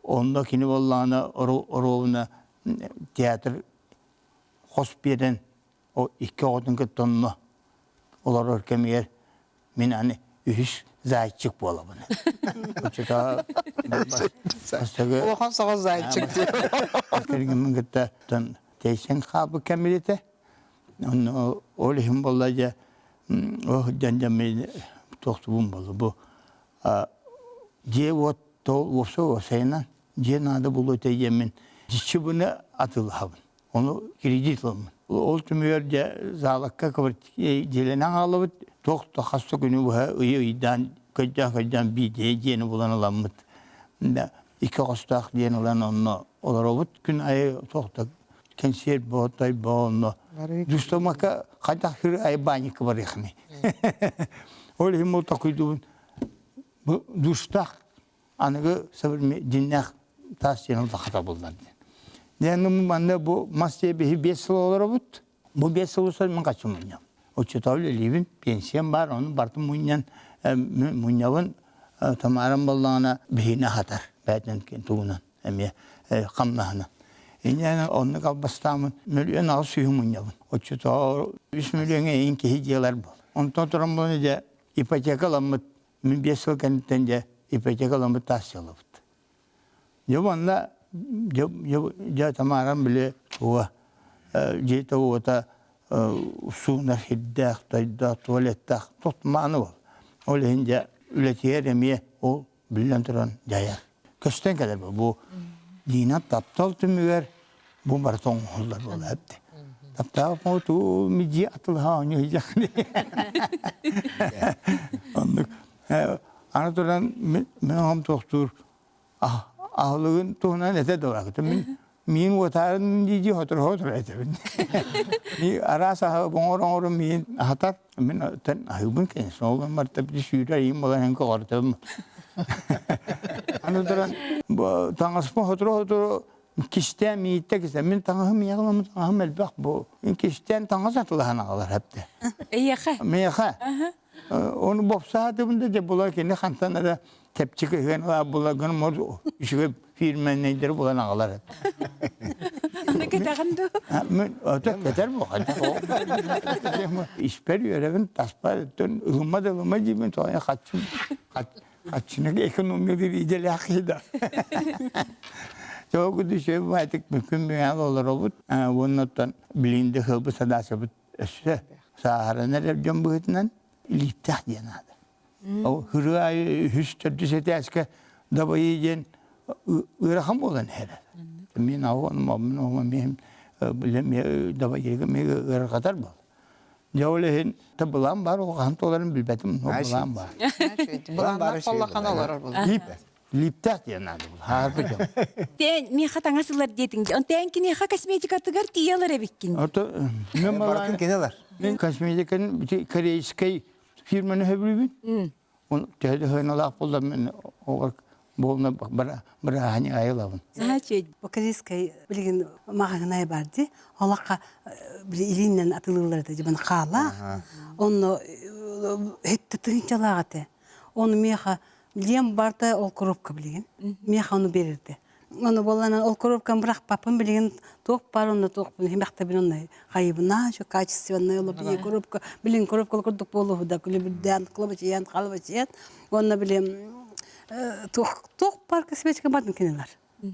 [SPEAKER 4] онно кини буоллаҕына оруобуна театр хос биэрэн икки оҕотун кытта онно олорор кэмигэр мин аны үһүс зайчик буолабын. Оччотоо
[SPEAKER 6] Улахан соҕус зайчик диэн.
[SPEAKER 4] Кэргэммин кытта тэйсэн хаалбыт кэммит этэ. Онно ол иһин буолла дьэ ол дьон дьэ туохтубун буолла бу дьиэ-уот уопсай уопсайынан дьиэ наада буолуо этэ диэммин дьиччи-быны атыылаһабын. Ону кредит ылыммын. Ол түмүгэр дьэ заалакка дьиэлэнэн хаалабыт. Туох да хас да күнү быһа ыйы ыйдаан көрдөөн-көрдөөн биирдии дьиэни булан ыламмыт. Икки хостоох диэн ылан онно олоробут. Күн аайы туох да кэнсиэр боо, той боо онно. Дустамакка хайдах күр айы баанньыкка барыахыный. Ол иһин бу токуйдубун бу дустаах аныгы дьиннээх таас дьиэн улахата буллар диэн. Дьэ манна бу мас дьиэ биһи 5 сыл олоробут. Бу 5 сыл устар мин хаччы мунньам. Оччотоҕу үлэлиибин, пенсиям бар, ону бартын мунньан мунньабын Тамарам боллаҕына биһини аһатар бээтинэн тугунан эмиэ хамнаһынан. Инньэ оннук албастаамын мөлүйүөн аҕыс сүүһү мунньабын. Оччотоҕу үс мөлүйүөҥҥэ эйин киһи дьиэлэр буол. Онтон туран буолан дьэ ипотека ыламмыт Мин 5 сыл кэнниттэн дьэ ипотека ыламмыт таас дьыалабыт. Дьэ манна дьэ, дьэ Тамарам били туга дьиэтэ уота суунар сирдээх, тойдоох, туалеттаах туох мааны бол. Ол иһин дьэ үлэтигэр эмиэ ол биллэн туран дьайар. Көстөн кэлэр бу Дина таптал түмүгэр бу барыта оҥоһуллар буолар эбит. Таптаах туу мидьи атылаһа оонньуу сылдьаххын. Оннук. Аны туран мин оҕом туохтуур аһылыгын туһунан этэ да баракыта. Мин миин уотаарын дии-дии хоторо-хоторо этэбин. Араас аһы оҥор-оҥору миин аһатар. Мин оттон аһыыбын конечно, ол барыта сүүрэр иим буолан иһэн көҕөртөбүм. Аны туран таҥаспын хоторо-хоторо кистээн мииттэ кистээн мин таҥаһым ийэҕим таҥаһым элбэх бу кистээн таҥас атылаһан аҕалар эптэ.
[SPEAKER 1] Эйиэхэ?
[SPEAKER 4] Миэхэ. Ону бопсаатыбын да дьэ була кини хантан эрэ тэпчик ыһыан ылаа була гын үчүгэй фирменнэйдэри булан аҕалар.
[SPEAKER 1] Аны кэтэҕин дуу?
[SPEAKER 4] Мен өтө кэтэр бу Испэр үөрэбин таспар өттөн ылымма да ылымма диибин тоҕо хаччым хаччыны экономия диир идэлээх киһи да. Тоҕо күдү баайтык күн бүгүн олоробут уонна билин де хылбы садаасыбыт өссө сааһыран эрэр дьон быһыытынан илииттээх диэн аата. Ол ырыа аайы үһүс төрдүс этээскэ дабайыы диэн ыарахан буолан иһэр. Мин аҕам мин оҕом мин дабайыыга мин ыарырҕатар буол. Дьэ ол иһин та былаан бар ол хаһан туоларын билбэтим но былаан бар.
[SPEAKER 6] Былааннар холлохон олорор буолар.
[SPEAKER 4] Лииптээх диэн наада бұл. Хаарбы дьон.
[SPEAKER 1] Тэн миэхэ таҥас ылар диэтиҥ. Онтон киниэхэ косметикатыгар тиийэ ылар эбиккин.
[SPEAKER 4] Ото мен
[SPEAKER 3] Барытын кини ылар.
[SPEAKER 4] Мен косметиканы бити корейскай фирманы сөбүлүүбүн. Он төһө да сыаналаах буолла мен оҕор буолна бырааһынньык айылабын.
[SPEAKER 1] Значит,
[SPEAKER 2] Бу корейскай билигин маҕаһыынай бар дии. Олохха били илииннэн атылыыллар этэ дьыбын хаалаах. Онно хетте тыһыынчалаах этэ. Ону миэхэ Дьиэм барыта ол коробка билигин. Миэхэ ону биэрэрдэ. Ону буоллаана ол коробканы бырахпаппын билигин туох баар онно туохпун химэхтэбин онно хайыбына еще качественная оло коробка билин коробка курдук буолуһу да күлүбүрдээн кылабачыйан халабачыйан уонна билим туох туох баар косметика батын кинилэр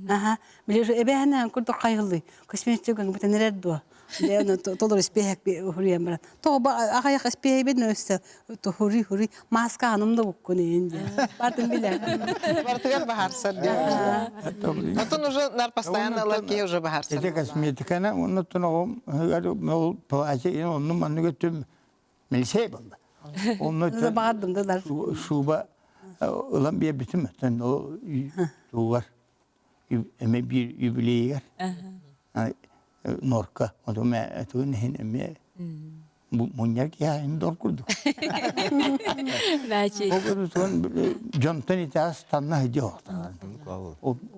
[SPEAKER 2] Аха, били эбэһэнээн курдук хайыллый. Косметика бүтэн эрэр дуо? Дэ толору испиэһэк хуруйан баран. Тоҕо аҕайах испиэһэйбин өссө хуруй хуруй маска аным да буккун иин диэн. Бартын билэр.
[SPEAKER 6] Бартыгар баһарсар диэн. Отон уже нар постоянно ылар киһи уже баһарсар.
[SPEAKER 4] Эти косметиканы онно тоноҕум ол платье онну маннык өттүм милсей болла. Онно
[SPEAKER 2] Баҕардым да
[SPEAKER 4] шуба ылан биэрбитим өттөн ол тугар эмэ биир юбилейгар. Норка оту мэ тугун иһин эмиэ мунньар киһи дор курдук.
[SPEAKER 1] Значит.
[SPEAKER 4] Ол дьонтон итаас танна сылдьа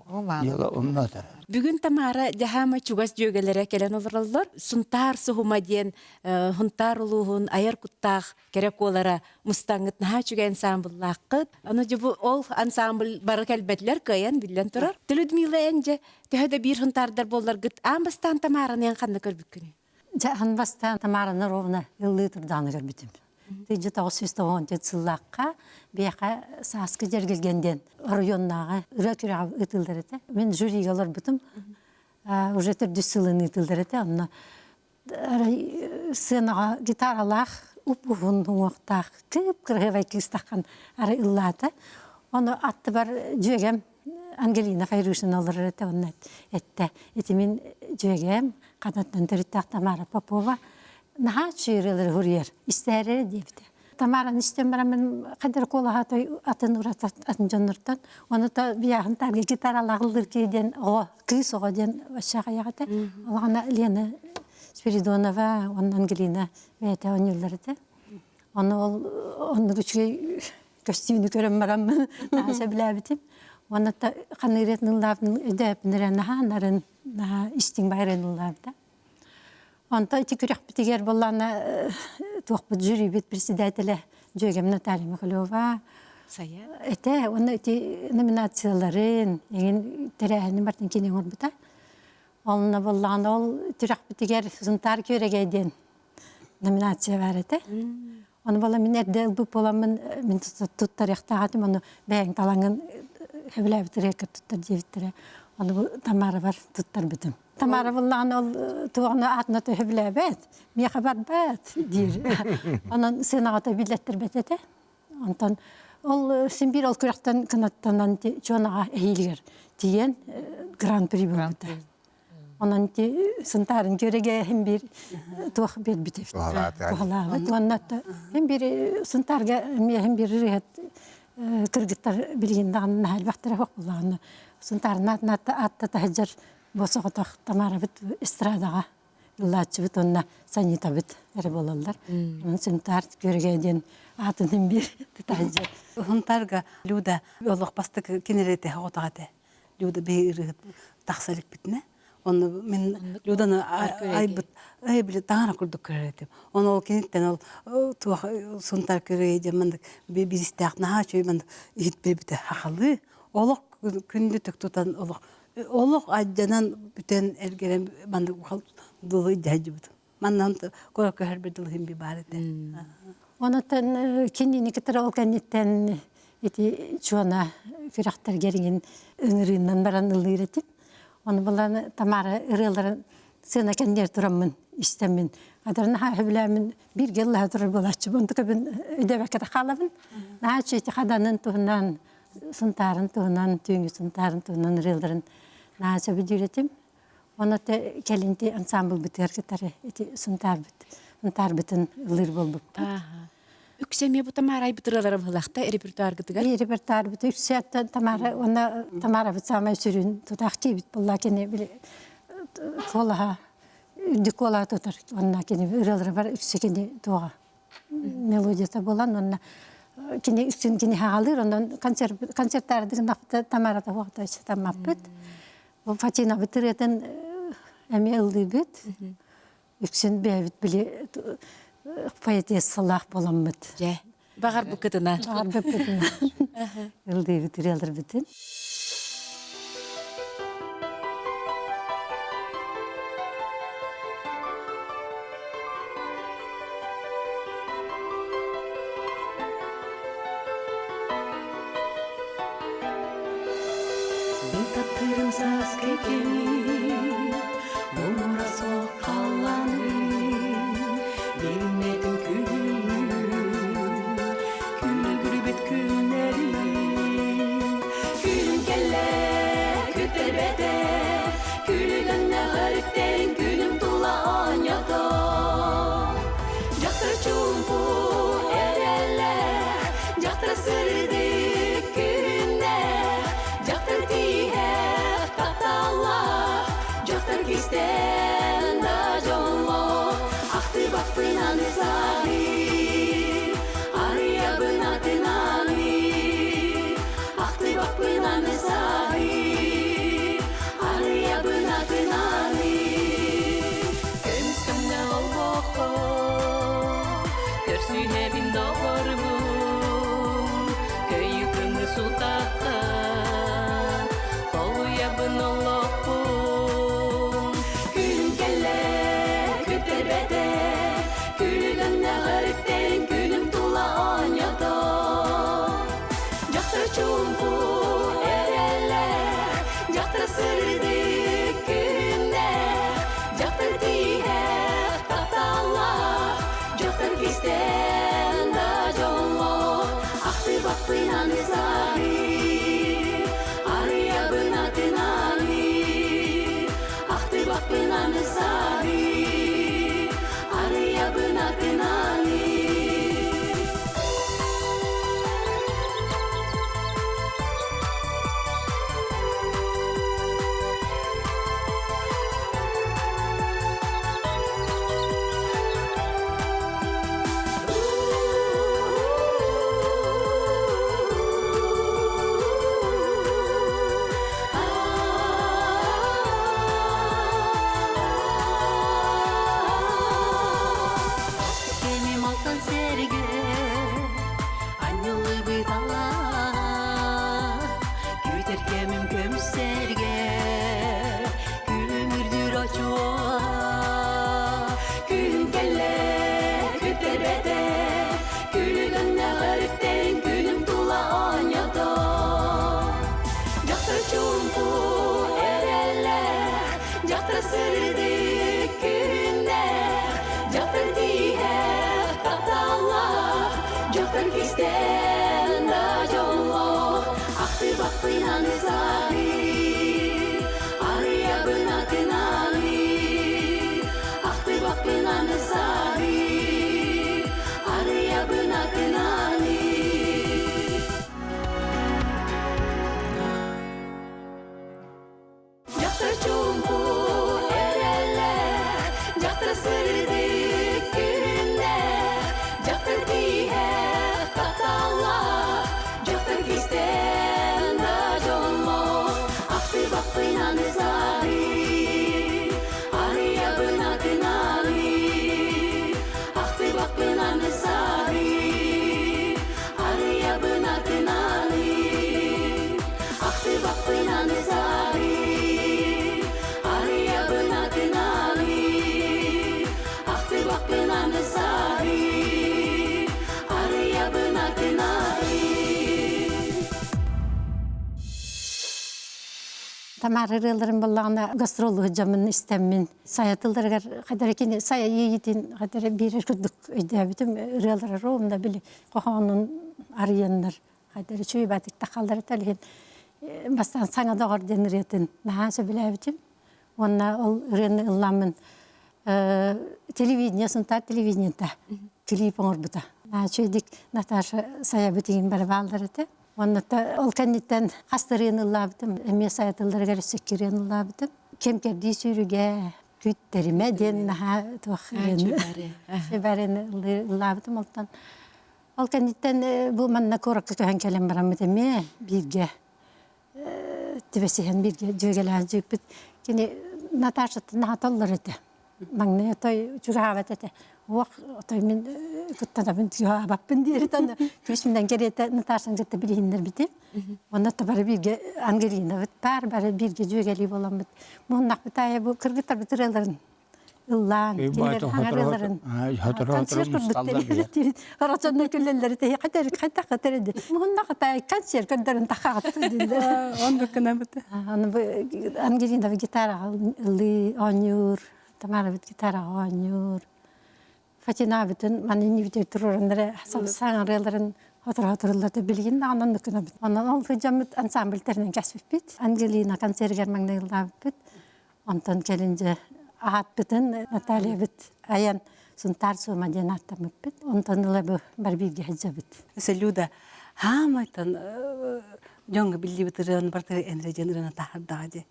[SPEAKER 4] онно
[SPEAKER 1] Бүгүн Тамара Дьаһаама чугас дьүөгэлэрэ кэлэн олороллор. Сунтаар суһума диэн Хунтаар улууһун айар куттаах кэрэ куолара мустаҥҥыт наһаа үчүгэй ансаамбыллааххыт. Аны дьэ бу ол ансамбль бары кэлбэтилэр кыайан биллэн турар. Людмила эн дьэ төһө да биир хунтаардар буолларгыт аан бастаан Тамараны эн ханна көрбүккүнүй?
[SPEAKER 7] Дьэ аан бастаан Тамараны ровно ыллыы турдаҕына көрбүтүм. Тыйдьа 994 сыллаахха биэхэ сааскы дьэргэлгэн диэн оройуоннааҕы ырыа күрэҕэ ыытыллар этэ. Мин жюригэ олорбутум. Уже төрдүс сылын ыытыллар этэ. Онно арай сценаҕа гитаралаах уп-уһун уҥуохтаах кып-кыраһыабай кыыс таххан арай ыллаата. Ону аттыбар дьүөгэм Ангелина Файрушина олорор этэ онно эттэ. Ити мин дьүөгэм ханаттан төрүттээх Тамара Попова наһаа үчүгэй ырыалары суруйар, истээрэ диэбитэ. Тамараны истэн бараммын хайдах куолаһа атын ураты атын дьоннортон ону та бияһын таарга гитаралаах ыллыыр киһи диэн оҕо кыыс оҕо диэн вообще аҕыйах этэ. Олаҕына Лена Спиридонова уонна Ангелина бэйэтэ оонньууллар этэ. Ону ол оннук үчүгэй көстүүнү көрөн бараммын наһаа сөбүлээбитим. Уонна ханыырыатын ыллаабытын өйдөөппүн эрэ наһаа нарын наһаа истиҥ байрын ыллаабыта. Онтон ити күрэхпитигэр буоллаҕына туохпут жюрибит председателэ дьүөгэм Наталья Михалева
[SPEAKER 1] Сайа.
[SPEAKER 7] этэ уонна ити номинацияларын эҥин тэрээһини барытын кини оҥорбута. Онно буоллаҕына ол күрэхпитигэр Сунтаар күөрэгэй диэн номинация баар этэ. Ону буола мин эрдэ ылбыт буоламмын мин туттарыахтаах этим, ону бэйэҥ талаҥҥын сөбүлээбит ырыакка туттар диэбиттэрэ. Ону бу Тамарабар туттарбытым. Тамара буллаҕына ол туоҕуна аатына төһөбүлээбэт, миэхэ барбат диир. Онон сыанаҕа биллэттэрбэт этэ. Онтон ол син биир ол күрэхтэн кынаттанан Чуонаҕа эһиилигэр тиийэн гран-при буолбута. Онон ити Сунтаарын күөрэгэ иһин биир туох биэрбит эбит. Туһалаабыт. Уонна иһин биир Сунтаарга эмиэ иһин биир ырыаһыт кыргыттар билигин даҕаны наһаа элбэхтэрэ суох буоллаҕына Сунтаарына аатта сылдьар бу соҕотох Тамарабыт эстрадаҕа ыллааччыбыт уонна Санитабыт эрэ буолаллар. Онон Сунтаар күөрэгэ диэн аатын иһин биир тута сылдьар.
[SPEAKER 2] Сунтаарга Люда олох бастакы кинилэргэ соҕотох этэ. Люда биһи ырыһыт тахса иликпитинэ. Онно мин Люданы айбыт эй били таҥара курдук көрөр этим. Оны ол киниттэн ол туох Сунтаар күрүөйэ диэн маннык биристээх наһаа үчүгэй маннык иһит биэрбитэ хахалыы. Олох күндүтүк тутан олох олох айдьанан бүтэн эргэрэн маннык дылы дьайдыбытым. Манна куоракка көһөрбүт дылыһым би баар этэ.
[SPEAKER 7] Онотон кинини кытары ол кэнниттэн ити чуона күрэхтэргэр иҥин ыҥырыынан баран ыллыыр этим. Ону булан Тамара ырыаларын сцена кэннигэр тураммын истэммин адарына сөбүлээммин бииргэ ыллаһа турар буолааччыбын онтукабын өйдөөбөккө да хаалабын. Наһаа үчүгэй хаданын туһунан Сунтаарын туһунан түүҥҥү Сунтаарын туһунан ырыаларын наһаа сөбүлүүр этим. Ону кэлин ити ансамблбытыгар кытары ити Сунтаарбыт Сунтаарбытын ыллыыр буолбуппут.
[SPEAKER 1] Үксэ эмиэ бу Тамара айбыт ырыалара быһылахта репертуаргытыгар?
[SPEAKER 7] Репертуарбыт үксэ Тамара уонна Тамарабыт саамай сүрүн тутаах киһибит буолла кини били куолаһа үрдүк куолаһа тутар уонна кини ырыалара бар үксэ кини туоҕа мелодията буолан уонна кини үксүн кини хаалыыр онон концерт концерттаардыгын Тамара туохта таммаппыт Фатинабыт ырыатын эмиэ ыллыыбыт. Үксүн бэйэбит били поэтессалаах буоламмыт.
[SPEAKER 1] Дьэ, баҕарбыккытына.
[SPEAKER 7] Баҕарбыппытына. Ыллыыбыт ырыаларбытын.
[SPEAKER 5] Мин таптыырым сааскы кэми, муҥура суох халлааны, билиммэтин күһүҥҥү, күлүгүрбүт күннэри. Күнүм кэллэ, күттэрбэтэ, күлүгүннэ өрүттэрин күнүм тула оонньото. Дьахтар чуумпу эрэллээх, дьахтар сырдык күннээх, дьахтар тииһэх тапталлаах, дьахтар кистэл. Көрсүһэбин доҕорбун, көйүү кымыс утахха, Холуйабын олохпун. Күн кэллэ, күтэрбэтэ, Күлүгүннэҕэр үктэрин күнүм тула оонньото. Дьахтар чуумпу эрэллээх, дьахтар сырдык күннээх, дьахтар тииһэх тапталлаах, дьахтар кистэл да дьоллоох, ахтыбаппын аны саһыы, арыйабын атын ааныы, ахтыбаппын аны саһыы, арыйабын атын ааныы. Кэмим алтан сэргэ Анньыллыбыт алаа Күүтэр кэмим көмүс сэргэ Күлүмүрдүүр очуола Күн кэллэ, күтэрбэтэ Күлүгүннэҕэр үктэрин күнүм тула оонньото Дьахтар чуумпу эрэллээх Дьахтар сырдык күннээх, дьахтар тииһэх тапталлаах, дьахтар кистэл да дьоллоох, ахтыбаппын аны саһыы, арыйабын атын ааныы, ахтыбаппын аны саһыы, арыйабын атын ааныы. Дьахтар чуумпу эрэллээх, дьахтар сырдык күннээх, дьахтар тииһэх тапталлаах, дьахтар кистэл да дьоллоох, ахтыбаппын аны саһыы, арыйабын атын ааныы, ахтыбаппын аны саһыы, арыйабын атын ааныы. Ахтыбаппын аны саһыы, арыйабын атын ааныы. Ахтыбаппын аны саһыы, арыйабын атын ааныы.
[SPEAKER 7] Тамара ырыаларын буллаҕына гастроллуу сылдьаммын истэммин сайа тылларыгар хайдара кини сайа иэйиитин хайдара биэрэр курдук өйдөөбүтүм ырыалара ровно били хоһоонун арыйаннар хайдара үчүгэй баатык тахаллара иһин бастаан саҥа доҕор диэн ырыатын наһаа сөбүлээбитим уонна ол ырыаны ылламмын телевидение Сунтаар телевидениета клип оҥорбута наһаа үчүгэйдик Наташа сайабыт игин бары бааллар этэ Онно ол кэнниттэн хас да ырыаны ыллаабытым, эмиэ сайатылларыгар өссө икки ырыаны ыллаабытым. Кэм кэрдии сүүрүгэ, күүттэримэ диэн наһаа туох ырыаны барын ыллаабытым. Олтон ол кэнниттэн бу манна куоракка көһөн кэлэн бараммыт эмиэ бииргэ түбэсиһэн бииргэ дьүөгэлээн дьүөкпүт. Кини Наташаттан наһаа толлор этэ. Маҥнай отой чугаһаабат этэ. Уох отой мин куттанабын чугаһаабаппын диэри күүс минэн кэриэтэ Наташаны кытта билиһиннэрбитим. Онно бары бииргэ Ангелинабыт баар, бары бииргэ дьүөгэлии буоламмыт. Муһуннахпыт аайы бу кыргыттарбыт ырыаларын ыллаан, кинилэр хаҥарыаларын концерт курдук Орочонно күлэллэри тэһи хатер хайдах хатер Муһуннах атай концерт көрдөрүн тахаҕатты дииллэр.
[SPEAKER 2] Оннук гынабыт.
[SPEAKER 7] Аны бу Ангелина гитараҕа ыллыы оонньуур, Тамарабыт гитараҕа оонньуур. Фатинабытын маны иннибитигэр туруораннара саҥарыаларын хоторо-хоторуллар билигин даҕаны оннук гынабыт. Онон ол сылдьаммыт ансамбль тэринэн кэспиппит. Ангелина концергер маҥнай ыллаабыппыт. Онтон кэлин дьэ аатпытын Натальябыт айан Сунтаар Суома диэн ааттаммыппыт. Онтон ыла бу бар бииргэ сылдьабыт.
[SPEAKER 2] Люда, хаамайтан дьоҥҥо биллибит ырыаны барыта энре диэн ырыаны таһаардаҕа дии.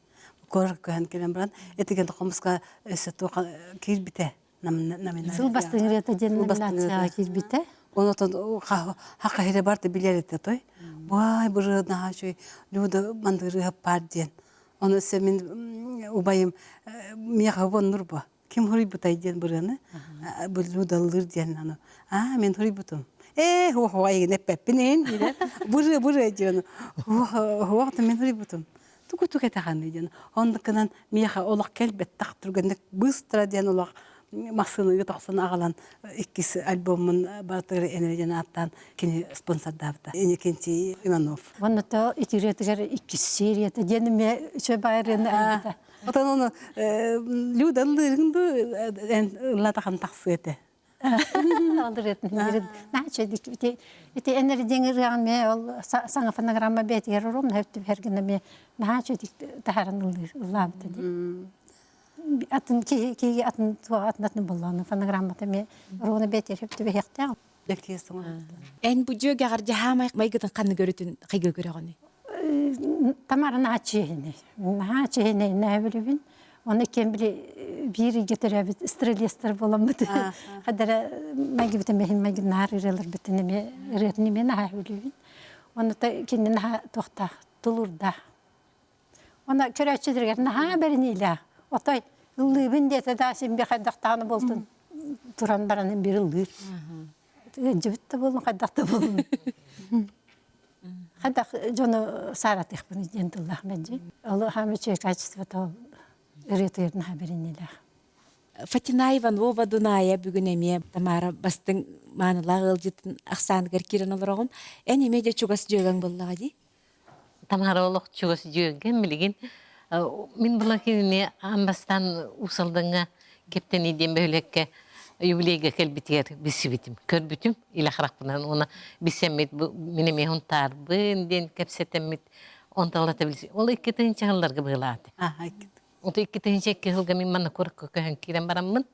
[SPEAKER 2] Куоракка көһөн кэлэн баран, этигэн хомуска өссө туох киирбитэ
[SPEAKER 7] Сыл бастыҥ ырыата диэн номинацияҕа киирбитэ.
[SPEAKER 2] Онотон хаха барта билэр этэ той. Бай быры наһаа үчүгэй Люда мандырыһап паар диэн. Ону өссө мин убайым миэхэ оннур бу. Ким хуруйбутай диэн бырыаны Людаллыыр диэн аны аа мен хуруйбутум. Ээ хуох хуох эйигин эппэппин эйин диирэ. Бырыа бырыа диэн хуох хуох мен хуруйбутум. Тугу тугу этэҕэний диэн. Оннукунан миэхэ олох кэлбэттэх түргэнник быстро диэн олох массыыныгы тохсон аҕалан иккис альбоммун барытыгар энэ диэн ааттаан кини спонсордаабыта. Иннокентий Иванов.
[SPEAKER 7] Уонна то итириэтигэр иккис серията диэн эмиэ үчүгэй баайырыны айбыта.
[SPEAKER 2] Отон ону Люда ыллыырын дуу эн ыллатахан тахсыа этэ.
[SPEAKER 7] Ити энер диэн ырыаҕын мэ ол саҥа фонограмма бээтигэр урум хөптү бэргинэ ме наһаа үчүгэй таһааран ыллыыр ыллаабыта дии. Атын киһи киһи атын туох атын атын боллону фонограммата ме руна бээтигэр хөптү бэһиэхтээх.
[SPEAKER 1] Эн бу дьүөгэҕэр дьаһаамай майгытын ханны көрүтүн хайгы көрөҕүнүй?
[SPEAKER 7] Тамара наһаа чиэһинэй. Наһаа чиэһинэй нээбилибин. Оны кем били биир ыйга төрөөбүт стрелецтэр буоламмыт. Хадара майгыбытын бэһин майгы наар ырыаларбытын эме ырыатын эме наһаа үлүбүн. Оны та кинини наһаа туохтаах тулуурдаах. Оны көрөөччүлэригэр наһаа бэриниилээх. Отой ыллыыбын диэтэ да син би хайдахтааны болтун туран баран бир ыллыыр. Ыдьыбыт да буолун хайдах да буолун. Хайдах дьону сааратыахпын диэн тыллаах мэлдьи. Ол хаамы үчүгэй качествота ол ырыатыгар наһаа бэриниилээх.
[SPEAKER 1] Фатина Иванова Дуная бүгүн эмиэ Тамара бастыҥ маанылаах ыалдьытын ахсааныгар киирэн олороҕун. Эн эмиэ де чугас дьүөгэҥ буоллаҕа дии?
[SPEAKER 8] Тамара олох чугас дьүөгэм билигин мин була кинини аан бастаан Уус Алдаҥҥа Кэптэни диэн бөһүөлэккэ юбилейга кэлбитигэр билсибитим, көрбүтүм илэ харахпынан уонна билсэммит бу мин эмиэ хунтаарбын диэн кэпсэтэммит онтон ылата билси ол 2000 сылларга быһыылааты. Ото 2002 сылга мин манна куоракка көһөн киирэн бараммын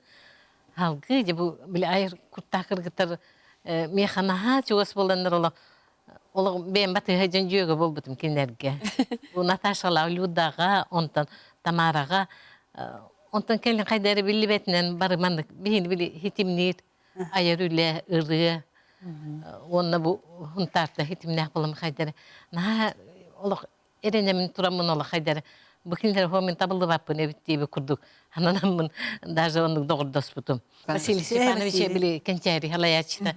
[SPEAKER 8] алгыы дьэ бу били айар куртаах кыргыттар миэхэ наһаа чугас буоланнар олох Олох бэйэм батыһа дьон дьүөгэ буолбутум кинилэргэ. Бу Наташалаах Людаҕа, онтон Тамараҕа, онтон кэлин хайда эрэ биллибэтинэн бары маннык биһини били хитимниир айар үлэ, ырыа уонна бу Хунтаарта хитимнээх буолам хайда эрэ наһаа олох эрэнэмин тураммын олох хайда эрэ бу кинилэр мин табыллыбаппын эбит диэбит курдук ананаммын даже оннук доҕордоспутум. Василий Степанович били кэнчээри халайааччыта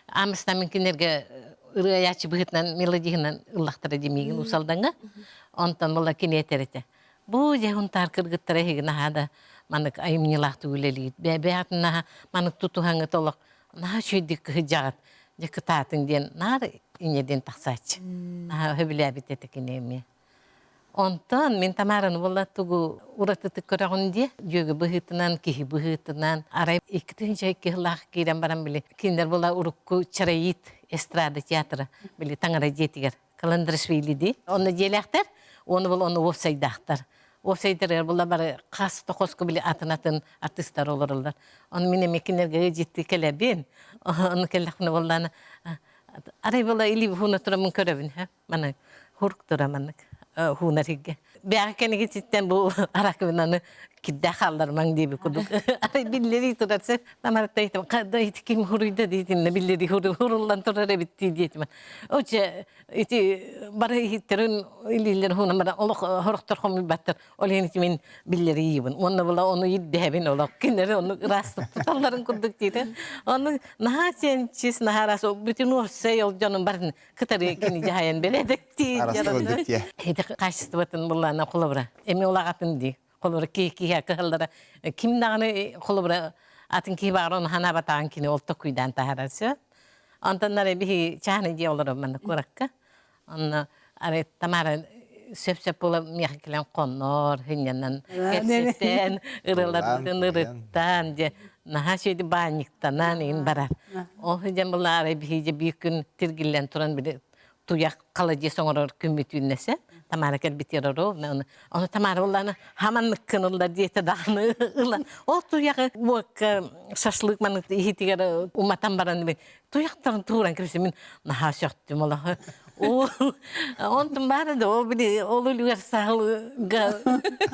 [SPEAKER 8] аамыстан мин кинилэргэ ырыаайааччы быһыытынан мелодиһынан ыллахтара димиигин усалдаҥа онтон була кини этэр этэ бу дьэ хунтаар кыргыттара эһиги наһаа да маннык айымньылаахтык үлэлиир бэйэҕитин наһаа маннык тутуһаҥҥыт олох наһаа үчүгэйдик кыһыдьаҕыт дьэ кытаатыҥ диэн наар инньэ диэн тахсааччы наһаа сөбүлээбит этэ кини эмиэ Онтон мин Тамараны буолла тугу уратытык көрөҕүн диэ дьүөгэ быһыытынан, киһи быһыытынан арай 2002 сыллаах киирэн баран били кинилэр була урукку Чароит эстрада театра били таҥара дьиэтигэр Каландрашвили дии. Онно дьиэлээхтэр, уонна был ону уопсайдаахтар. Уопсайдарыгар була бары хас да хоско били атын-атын артыыстар олороллор. Ону мин эмиэ кинилэргэ дьиттии кэлэбин. Ону кэллэхпинэ буоллаана арай була илии хуна тураммын көрөбүн маны хурук тура маннык хуунар хигге бэҕэ кэнигититтэн бу аракыбынаны кирдэ хааллармаҥ диэби курдук арай биллэрии турар сэ тамарта итим када ити ким хуруйда диитинне биллэрии хуруллан турар эбит дии диэтим оче ити бары иһиттерин илиилер хуна мара олох хорохтор хомуйбаттар ол иһин ити мин биллэрийибин уонна була ону ирдэһэбин олох кинилэри ону ыраастык туталларын курдук диитин ону наһаа сиэнчис наһаа ыраас бүтүн уопсай ол дьонун барын кытары кини дьаһайан бэлэдэктии Ити качествотын буллаана холобура эми улаҕатын дии холобура киһи киһи кыһаллара ким даҕаны холобура атын киһи баҕар ону ханаабатаҕын кини ол токуйдаан таһаарар сөп онтон нары биһи чааны дии олорор манна куоракка онно арай Тамара сөп-сөп буола миэхэ кэлэн хоннор хынньанан кэпсэтэн ырыларбытын ырыттан дьэ наһаа үчүгэй баанньыктанан иин барар ол сылдьан былаары биһиги биир күн тиргиллэн туран били туйах халадьыас оҥорор күммүт үүннэсэ Тамара кэлбитигэр ону ону Тамара буллаана хаманныккын ылла диэтэ даҕаны ылан ол туйаҕы уокка шашлык маннык иһитигэр уматан баран туйахтарын тууран кэбистэ мин наһаа сөхтүм олоһу онтум баара да ол били ол үлүгэр саһылга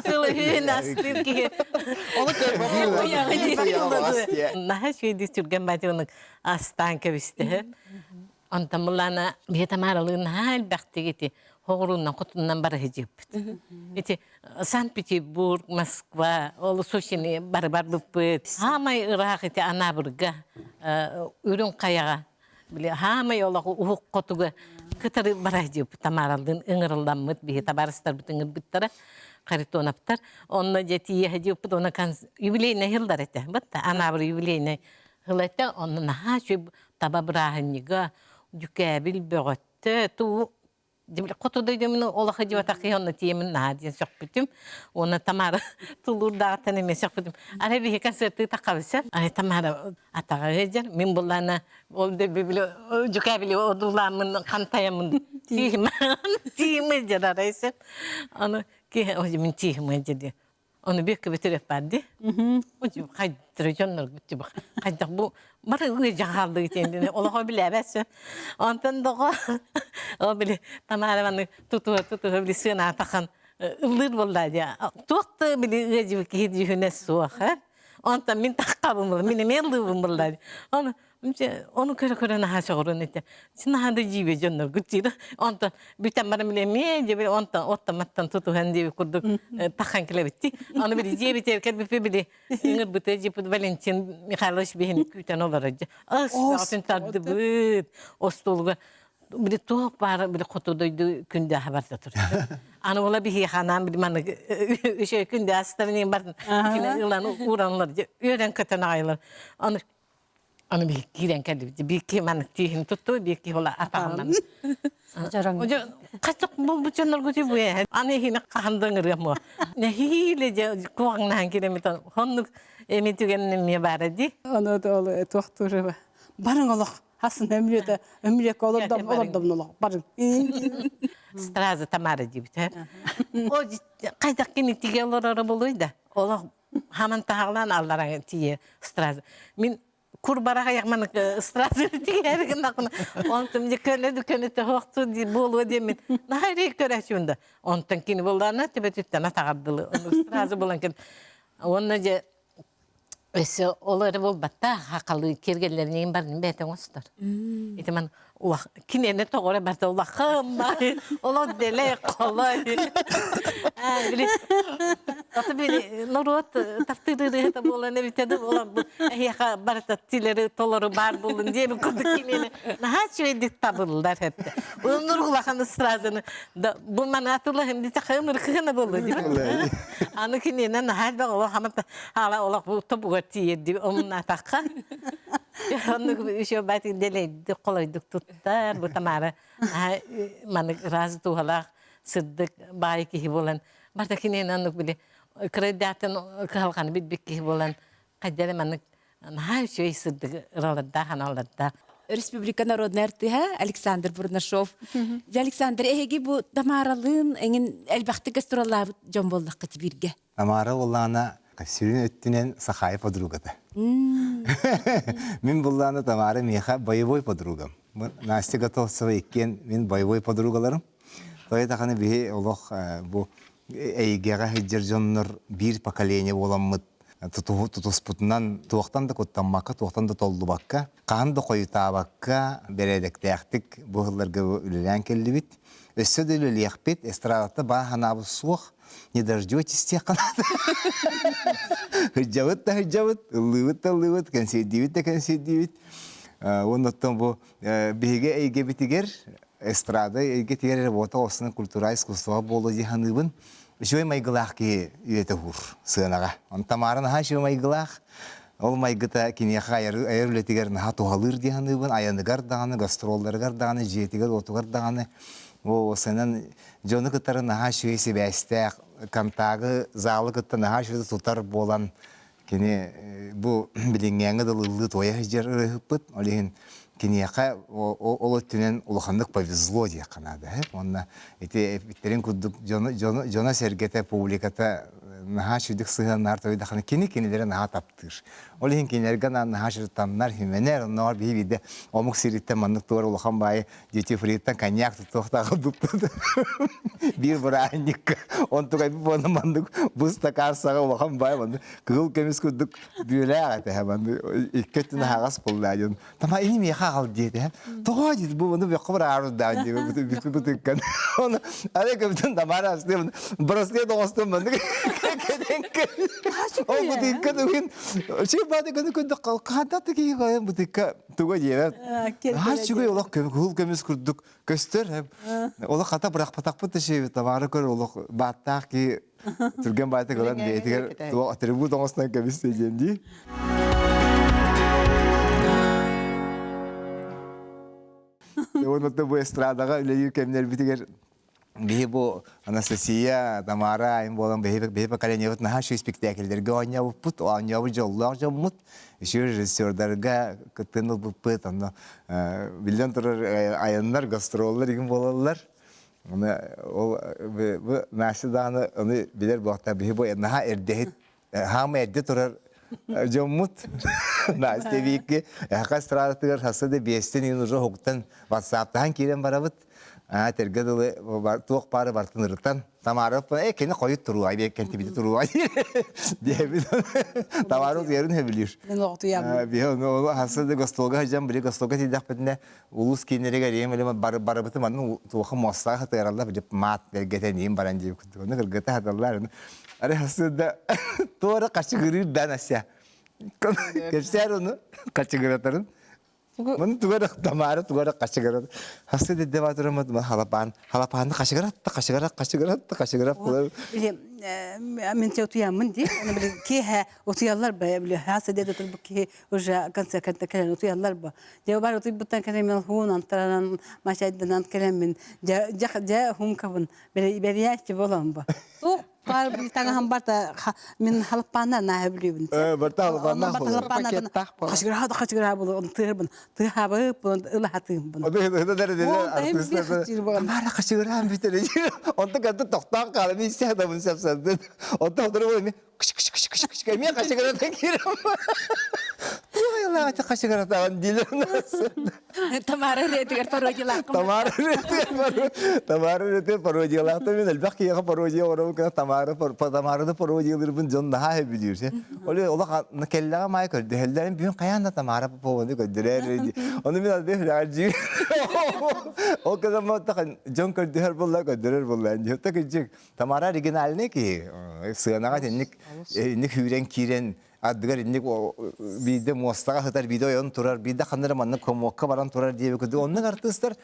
[SPEAKER 8] сылыһын астыыр киһи
[SPEAKER 6] Ону
[SPEAKER 8] наһаа үчүгэйдик түргэн баатыгынык астаан кэбистэ онтон буллаана биһи Тамаралыын наһаа элбэхтик ити. Хоҕуруунан хотуннан бара сылдьыбыппыт. Ити Санкт-Петербург, Москва, ол Сочини бары барбыппыт. Хаамай ыраах ити Анаабырга, Үрүҥ Хайаҕа, били хаамай олох уһук хотуга кытары бара сылдьыбыппыт. Тамаралыын ыҥырылламмыт, биһи табаарыстарбыт ыҥырбыттара, Харитоновтар. Онно дьэ тиийэ сылдьыбыппыт, уонна юбилейнай сыллар этэ. Бытта Анаабыр юбилейнай сыл этэ. Онно наһаа үчүгэй таба бырааһынньыга, дьүкээбил бөҕөттө, туу Хоту дойдумун олох дьыбатах киһи онно тиэмин наһаа диэн сөхпүтүм. Уонна Тамара тулуурдааҕыттан эмиэ сөхпүтүм. Арай биһи концертыы таххабыса. Ай Тамара атаҕа ыалдьар. Мин буллаана ол били дьүкээбили одуулааммын хантайаммын тииһим тииһим ыалдьар арай сөп. Аны киһи мин тииһим ыалдьар диэн. Ону биэккэ бүтүрэх баар дии. Хайдары дьоннор хайдах бу бары ыалдьан хаалдыгыт диэн олохо билээбэт сөп. Онтон доҕо ол били Тамара маны тутуһа тутуһа били сыана атахан ыллыыр буолла дии. Туох да били ыалдьыбыт киһи дьүһүнэ суох э. Онтон мин таххабын була, мин эмиэ ыллыыбын буолла дии. Ону Ону көрө-көрө наһаа сөҕөрөн этэ. Наһаа да дьиибэ дьонноргут диир. Онтон бүтэн баран мин эмиэ дьиэбин онтон оттон-маттан тутуһан диэбит курдук таххан кэлэбитти. Аны били дьиэбитигэр кэлбиппит били ыҥырбыта дьиэппит Валентин Михайлович биһини күүтэн олорор дьэ. Ас бөҕөтүн тардыбыт остуолугар били туох баара били хоту дойду күндэ барда турар. Аны ола биһиэхэ анаан били маннык үчүгэй күндэ астарын иһин бардын кини ылан ууранылар дьэ үөрэн көтөн аҕайлар. Аны Аны биһи киирэн кэллибит. Биир киһи маннык тииһин тутту, биир киһи ола атаҕынан. Хаччак булбут дьонноргут бу ээ. Аны иһини хаһан да ыҥырыам буо. Нэһиилэ дьэ куоҕаҥнаһан киирэммит оннук эми түгэн эмиэ баара дии.
[SPEAKER 2] Ону ол туохтуур барыҥ олох хасын өмүлүөтэ өмүлүөккэ олордом олордом олох барыҥ.
[SPEAKER 8] Страза Тамара диэбит. О хайдах кини тигэ олороро болуй да. Олох хаман таһаҕалаан аллараа тиийэ страза. Мин курбарах аяқман страза тигээри гыннахпына онтум дьэ көнө көнө тоһуохту буолуо диэммин наһаа эрэй көрөөччүмүн да онтон кини буоллаана төбөтүттэн атаҕардылы страза булан кин уонна дьэ өссө ол эрэ буолбатта хахалыы киэргэллэрин барын бэйэтэ оҥостор ити ман киниэнэ тоҕо эрэ барыта улахан баай олох дэлэй холой били ата били норуот таптыыр ырыаһыта буолан эбитэ да буолан бу эһиэхэ барыта тилэри толору баар буоллун диэбит курдук киниэнэ наһаа үчүгэйдик табыллар этэ ыныр улахан ыстрааданы да бу маны атылаһын дитэхэ ыныр кыһына буолуо диэбит аны киниэнэ наһаа элбэх олох хамата хаала олох бу тобугар тиийэр омуннаатахха Оннук еще баатик дэлэйдик холойдук туттар. Бу Тамара маннык ыраас дууһалаах сырдык баай киһи буолан барта киниэн оннук били кырайдааттан кыһалҕаны билбит киһи буолан хайда эрэ маннык наһаа үчүгэй сырдык ыралардаах аналлардаах.
[SPEAKER 1] Республика народнай артыыһа Александр Бурнашов. Дьэ, Александр, эһиги бу Тамаралыын эҥин элбэхтик гастроллаабыт дьон буоллаххыт бииргэ.
[SPEAKER 3] Тамара Уллаана сүрүн өттүнэн Сахаев подругата. Мин буллаана Тамара миэхэ боевой подругам. Настя Готовцева иккиэн мин боевой подругаларым. Тоҕо даҕаны биһи олох бу эйгэҕэ сылдьар дьоннор биир поколение буоламмыт тутуспутунан туохтан да куттаммакка, туохтан да толлубакка, хаһан да хойутаабакка бэрээдэктээхтик бу сылларга үлэлээн кэллибит. Өссө да үлэлиэхпит, эстрадата баа санаабыт суох. Не дождетесь диэххэ наада. Сылдьабыт да сылдьабыт, ыллыыбыт да ыллыыбыт, кэнсиэрдиибит да кэнсиэрдиибит. Уонна оттон бу биһиги эйгэбитигэр эстрада эйгэтигэр эрэ буота основной культура искусство буолуо дии саныыбын. Үчүгэй майгылаах киһи үйэтэ уһуур сыанаҕа. Онон Тамара наһаа үчүгэй майгылаах. Ол майгыта киниэхэ айар, айар үлэтигэр наһаа туһалыыр дии саныыбын. Айаныгар даҕаны, гастролларыгар даҕаны, дьиэтигэр-уотугар даҕаны. Ол сынан дьону кытары наһаа үчүгэй сибээстээх, контагы, залы кытта наһаа үчүгэй тутар буолан кини бу билиҥҥээҥҥэ дылы ыллыы туойа сылдьар ырыаһыппыт. Ол иһин киниэхэ ол өттүнэн улаханнык повезло диэххэ наада. Уонна ити эппиттэрин курдук дьоно, дьоно, дьоно-сэргэтэ, публиката наһаа үчүгдүк сыһыаннаһар тойдахына кини кинилэри наһаа таптыыр. Ол иһин кинилэргэ наһаа үчүгэй химэнэр, оннооҕор биһи биирдэ омук сириттэн маннык туора улахан баайы Дети фриттан коньяк тутуохтаах ылбыппыт. Биир бырааһынньыкка онтукайбыт буолан маннык бу стакан саҕа улахан баай маннык кыһыл көмүс курдук бүөлээх этэ маннык икки өттүн аһаҕас буолла дьон. Тама ини миэхэ. хаҕал диэтэ. Тоҕо диит бу муну бөххө бараардаан дии бүтү бутыккан. Оны ары көбүтүн Тамара астым браслет оҕостум маннык кэтенке. Ол бутыкка тугун чы бады көну көндө ханда тики коен бутыкка туга диэбэ. Наһаа үчүгэй олох кыл көмүс курдук көстөр. Олох хата бырахпатахпыт да шеби Тамара көр олох бааттаах ки түргэн баайта ылан бэйэтигэр туох атрибут оҥостон кэбистэ диэн дии. Уонна бу эстрадаҕа үлэлиир кэмнэрбитигэр биһи бу Анастасия, Тамара айым буолан биһи биһи поколениебыт наһаа үчүгэй спектакльдэргэ оонньообуппут, оонньообут дьоллоох дьоммут, үчүгэй режиссердарга кыттыыны ылбыппыт, онно биллэн турар айаннар, гастроллар игин буолаллар. Оны ол бу Настя даҕаны ону билэр буолта биһи бу наһаа эрдэһит хаама эрдэ турар дьоммут Настя биикки эһэхэ эстрадатыгар хасса да биэстэн иин уже уһуктан ватсаптаһан киирэн барабыт аа тэргэ дылы туох баары бартын ырытан Тамара э кини хойут туруай биэ кэнтибити туруай диэбит Тамара утуйарын хөбүлүүр
[SPEAKER 2] Мен оҕутуйаммын.
[SPEAKER 3] Биһи ону хасса да гостолга сылдьан били гостолга тиийдэхпитинэ улуус кииннэригэр ийэм илим барыбытым аны туоха муостаҕа хатыараллар били маат бэргэтэн ийэм баран диэбит курдук ону кыргыта хаталлар ары хасыда туора хачыгырыыр да Настя кэпсээр ону хачыгыратарын Маны тугара Тамара тугара хачыгырат хасы дедде батырымыт халапаан халапааны хачыгыратта хачыгырат хачыгыратта хачыгырат
[SPEAKER 2] Били мен те утуяммын ди. Аны били киэһэ утуяллар били хаса деді турбут киһи уже конце кэлэн утуйаллар бу. Дьэ бар утуйбуттан кэлэн мен хуун антаранан мачайданан кэлэммин дьэ дьэ хумкабын бэрийээччи болон бу. Туох бар таҥаһым барта мин халыппаанна нааһы билүүбүн.
[SPEAKER 3] Барта халыппаанна
[SPEAKER 2] халыппаанна хачыгыраха да хачыгыраха булу тыырбын тыхабыппын ылахатыымбын.
[SPEAKER 3] Тамара хачыгыраан бүтэр. Онто кэнтэ тохтоон хаалан истэ хатабын сапсандын. Онто отыру кыш кыш кыш кыш кыш эмиэ хачыгыратан киирэн туох хачыгыратаҕын диилэр
[SPEAKER 1] Тамара ырыатыгар пародиялааххын
[SPEAKER 3] Тамара ырыатыгар Тамара ырыатыгар пародиялаахтар мен элбэх киһиэхэ пародия оҥоробун гына Тамара Тамараны пародиялыырбын дьон наһаа сөбүлүүр Ол олох кэллэҕэ маайа көрдөһөллөрүн бүгүн хайаан да Тамара Попованы көрдөрөр ону мин албы хүлэҕэр Ол кызамматтах дьон көрдөһөр буолла көрдөрөр буолла дии Тамара оригинальный киһи. Сыанаҕа итинник инник сүүрэн киирэн ардыгар инник биирдэ муостаҕа сытар, биирдэ ойон турар, биирдэ ханна эрэ маннык комуокка баран турар диэбит курдук. Оннук артыыстар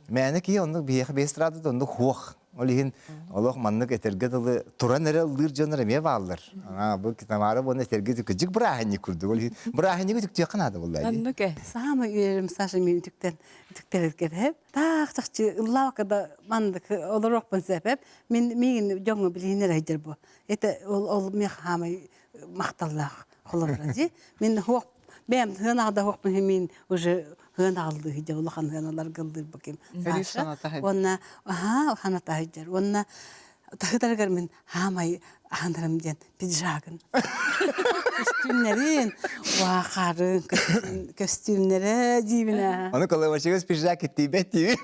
[SPEAKER 3] мээнэ киһи оннук биһиэхэ биэс эстрадата оннук хуох. Ол иһин олох маннык этэргэ дылы туран эрэ ыллыыр дьоннор эмиэ бааллар. Аа бу Тамара буона этэргэ кыдьык бырааһынньык курдук. Ол иһин бырааһынньыгы үтүктүөххэ наада буолла дии.
[SPEAKER 1] Оннук ээ.
[SPEAKER 2] Саамай үөрэрим Саша мин үтүктэн үтүктэргэ таах чахчы ыллаабакка да маннык олоруохпун сөп мин миигин дьоҥҥо билиһиннэрэ сылдьар бу это ол ол миэхэ хаамай махталлаах холобура дии мин хуох бэйэм хыанаҕа да хуохпун мин уже хыанаҕаллыы сылдьар улахан хыаналарга ыллыыр бу ким Саша уонна аhaa ханата сылдьар уонна таһытарыгар мин хаамай аһанарым диэн пиджагын көстүүмнэрин уаахарын көстүүмнэрэ диибин аа
[SPEAKER 3] Ону колымачыгас пиджак иттиибэт диибин.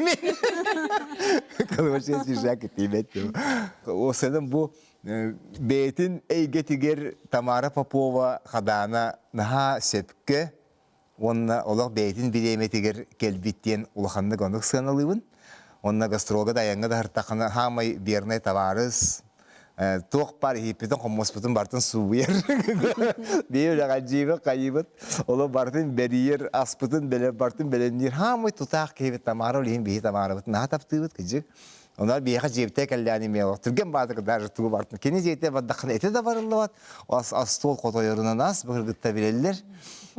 [SPEAKER 3] Колымачыгас пиджак иттиибэт диибин. Осыным бу бэйэтин эйгэтигэр Тамара Попова Хадаана наһаа сөпкө уонна олох бэйэтин бириэмэтигэр кэлбит диэн улаханнык оннук сыаналыыбын. Онно гастролга да айаҥҥа да сыртаххына хаамай верный табаарыс, туох баар иһиппитин хомуоспутун барытын сууйар. Биир үлэҕэ хайыыбыт, олох барытын бэрийэр, аспытын бэлэм, барытын бэлэмниир. Хаамай тутаах киһибит Тамара, ол иһин биһи Тамарабытын наһаа таптыыбыт, кыдьык. Онон биһиэхэ дьиэбитэ кэллээн эмиэ олох түргэн баатык даже тугу бартын. Кини дьиэтэ бардаххына этэ да барыллыбат. Ас остуол хотойорунан ас быһыргытта билэллэр.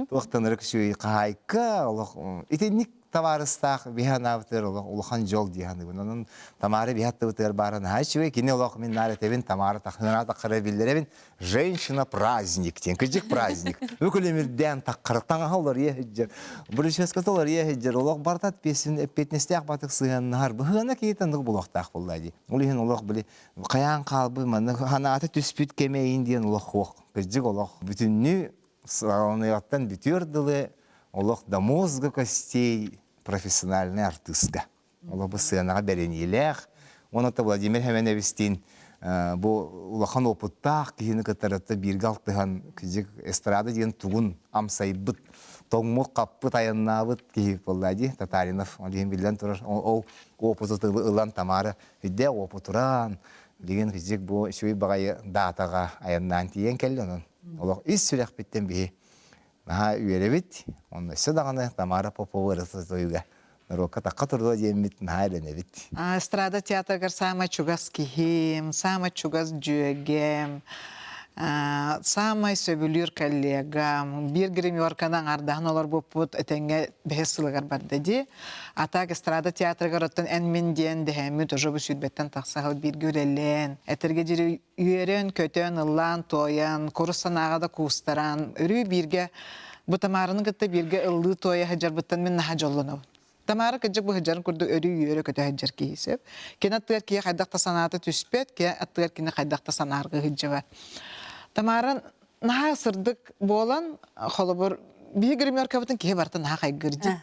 [SPEAKER 3] Туохтан ырык үчүгэй хаһаайка олох итинник табаарыстаах биһи анаабытыгар олох улахан дьол дии саныыбын. Онон Тамара биһи аттыбытыгар баара наһаа үчүгэй. Кини олох мин наар этэбин Тамара таххына таххара биллэрэбин женщина праздник диэн кыдьык праздник үкүлүмүрдээн таххара таҥаһа уларыйа сылдьар прическата уларыйа сылдьар олох барыта эппиэтинэстээх батык сыһыаннаһар быһыана киһитэ оннук буолуохтаах буолла дии ол иһин олох били хайаан хаалбыт маннык санаата түспүт кэмэйин диэн олох хуох кырдьык олох бүтүннүү саҕаланыаҕыттан бүтүөр дылы олох до мозга костей профессиональный артыыска Олох бу сыанаҕа бэриниилээх. Уонна Владимир Хэмэнэбистиин бу улахан опыттаах киһини кытары бииргэ алтыһан кыдьык эстрада диэн тугун амсайбыт. тоҥмут хаппыт айаннаабыт киһи буолла дии Татаринов. Ол иһин биллэн турар ол опыту ылан Тамара үрдээх уопутуран билигин физик бу үчүгэй баҕайы даатаҕа айаннаан тиийэн кэллэ онон олох ис сүрэхпиттэн биһи наһаа үөрэбит. Онно өссө даҕаны Тамара Попова ырытыйга норуокка тахха туруо диэммит наһаа эрэнэбит.
[SPEAKER 6] Эстрада театрыгар саамай чугас киһим, саамай чугас дьүөгэм, саамай сөбүлүүр коллегам, биир гримерканы аҥаардаһан олорбуппут этэҥҥэ бэһис сылыгар барда дии. А так эстрада театрыгар оттон эн-мин диэн дэһээммит уже бу сүүрбэттэн тахса сыл бииргэ үлэлээн, этэргэ диэри үөрэн-көтөн, ыллаан-туойан, курус санааҕа да куустаран, өрүү бииргэ бу Тамараны кытта бииргэ ыллыы-туойа сылдьарбыттан мин наһаа дьоллонобун. Тамара кырдьык бу сылдьарын курдук өрүү үөрэ-көтө сылдьар киһи сөп. Кини аттыгар киһи хайдах да санаата түспэт, кини аттыгар кини хайдах да санааргыы сылдьыбат. Тамара наһаа сырдык буолан, холобур, биһи гримеркабытын киһи барыта наһаа хайгыыр дии.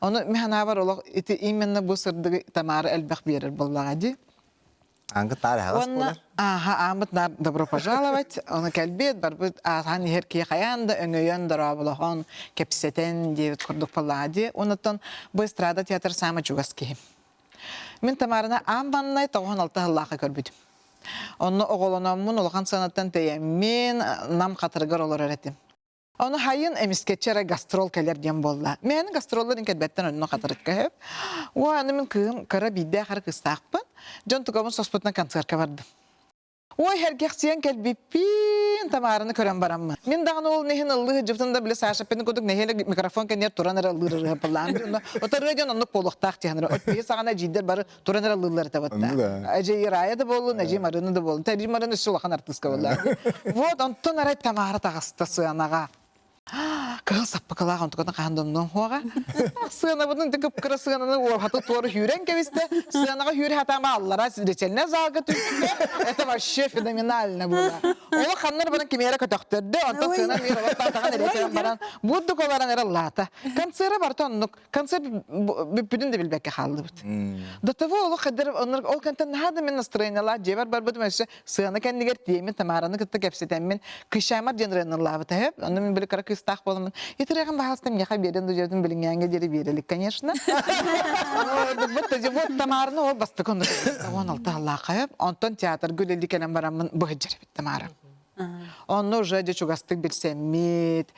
[SPEAKER 6] Ону мин санаабар олох ити именно бу сырдыгы Тамара элбэх биэрэр буоллаҕа дии.
[SPEAKER 3] Аҥгы таар аһаҕас
[SPEAKER 6] Уонна
[SPEAKER 3] буолар.
[SPEAKER 6] ааха ааммыт наар добро пожаловать, ону кэлбиэт барбыт ааһан иһэр киһи хайаан да өҥөйөн дорооболоһон кэпсэтэн диэбит курдук буоллаҕа дии. Онуттан бу эстрада театр саамай чугас киһи. Мин Тамараны аан маҥнай 96 сыллаахха көрбүтүм. Онно оҕолономмун улахан сыанаттан тэйэммин Нам хатырыгар олорор этим. Ону хайын эмискэччи эрэ гастрол кэлэр диэн буолла. Мээнэ гастролларын кэлбэттэн онно хатырыкка сөп. Уо аны мин кыыһым кыра биирдээх эрэ кыыстаахпын. Дьон тугабын соспутунан концертка бардым. Ой, сэргэхсийэн кэлбиппин Тамараны көрөн бараммын. Мин даҕаны ол иһин ыллыы сылдьыбытым да били Саша эппитин курдук нэһиэлэ микрофон кэннигэр туран эрэ ыллыыр ырыһыппылаан. Отарыа дьон оннук буолуохтаах диэн. От саҕана эдьиийдэр бары туран эрэ ыллыыллар этэ батта. Эдьиий Рая да буоллун, эдьиий Марина да буоллун. Эдьиий Марина өссө улахан артыыска буолла. Вот онтон арай Тамара таҕыста сыанаҕа. Кыһыл саппыкылаах онтукатын хаһан да оннуон хуоҕа. Сыанабытын ити кып-кыра сыананы уорхаты туора сүүрэн кэбистэ. Сыанаҕа сүүрэ сатаан аллара зрительнай залга түстэ. Это вообще феноменально было. Ол ханнар баран кимиэрэ көтөхтөрдө, онтон сыана мир олох таатаҕын эрэ баран бурдук олорон эрэ ыллаата. Концеры барыта оннук концерт бүппүтүн да билбэккэ хааллыбыт. До того олох хадыр ол кэнтэн наһаа да мин настроениялаах дьиэбэр барбытым өссө сыана кэннигэр тиэмин Тамараны кытта кэпсэтэммин Кыщаамар диэн ырыаныллаабыта сөп. Онно мин били кыра кыыстаах буоламмын итирэҕин баһаалыста миэхэ биэрэн дужердун билиҥҥээҥҥэ диэри биэрэлик конечно. Вот вот Тамараны ол бастакы онно 16 аллаахха сөп. Онтон театрга үлэлии кэлэн бараммын быһыдьар эбит Тамара. Онно уже дьэ чугастык билсэммит,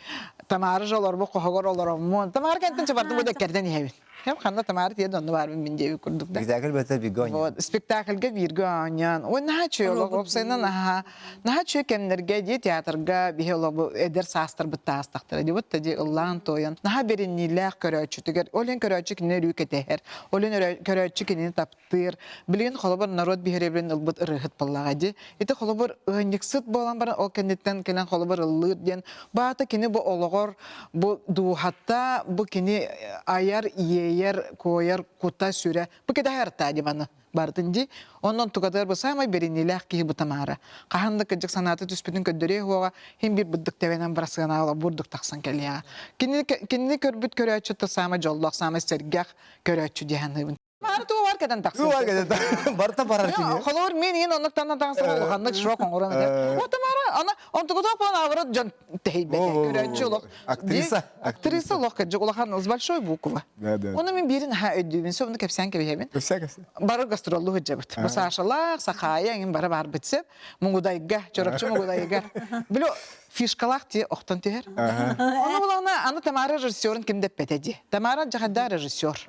[SPEAKER 6] Тамара же олорбут хоһугар олороммун. Тамара кэнтэн чабардым бу кэрдэн иһэбин. Кэм ханна Тамара тиийэн онно баарбын мин диэбит курдук да.
[SPEAKER 3] Спектакль бөтө бииргэ оонньоон.
[SPEAKER 6] Вот, спектакльга бииргэ оонньоон. Ой, наһаа үчүгэй олох, уопсайынан наһаа наһаа үчүгэй кэмнэргэ дии театрга биһи олоҕу эдэр саастарбыт таастахтара дии. Вот дии ыллаан туойан. Наһаа бэриниилээх көрөөччүтүгэр. Ол иһин көрөөччү кинини өрүү кэтэһэр. Ол иһин көрөөччү кинини таптыыр. Билигин холобур норуот биһирэбилин ылбыт ырыаһыт буоллаҕа дии. Ити холобур ыанньыксыт буолан баран ол кэнниттэн кэлэн холобур ыллыыр диэн баата кини бу олоҕор бу дууһата бу кини айар иэйэр куойар кута сүрэ бу кэтэһэр дии маны бардын дии онон тугатыгар бу саамай бэриниилээх киһи бу Тамара хаһан да кырдьык санаата түспүтүн көрдөрүө суоҕа хин биир бурдук тэбэнэн барасыанаала бурдук тахсан кэлиэҕэ кинини кинини көрбүт көрөөччү та саамай дьоллоох саамай сэргэх көрөөччү дии саныыбын Бары тугар кэтэн тахсар.
[SPEAKER 3] Тугар кэтэн барыта барар кини.
[SPEAKER 6] Холобур мен иин оннук танна тахсар улаханнык шок оҥорон этэ. Вот Тамара ана онтугутаа пан авырат дьон тэһийбэтэ. Көрөөччү олох.
[SPEAKER 3] Актриса.
[SPEAKER 6] Актриса олох кырдьык улахан с большой буквы. Оны мен биирин аха өйдүүбүн, сөп оны кэпсээн кэбиһэбин.
[SPEAKER 3] Кэпсээ кэпсээ.
[SPEAKER 6] Бары гастроллу сылдьабыт. Бу Сашалаах, Сахаайа эҥин бары барбыт сөп. Муҥудайга, Чоропчу Муҥудайга. Било фишкалаах ти охтон түһэр. Ону булана аны Тамара режиссерын ким дэппэтэ дии. Тамара дьахайдаа режиссер.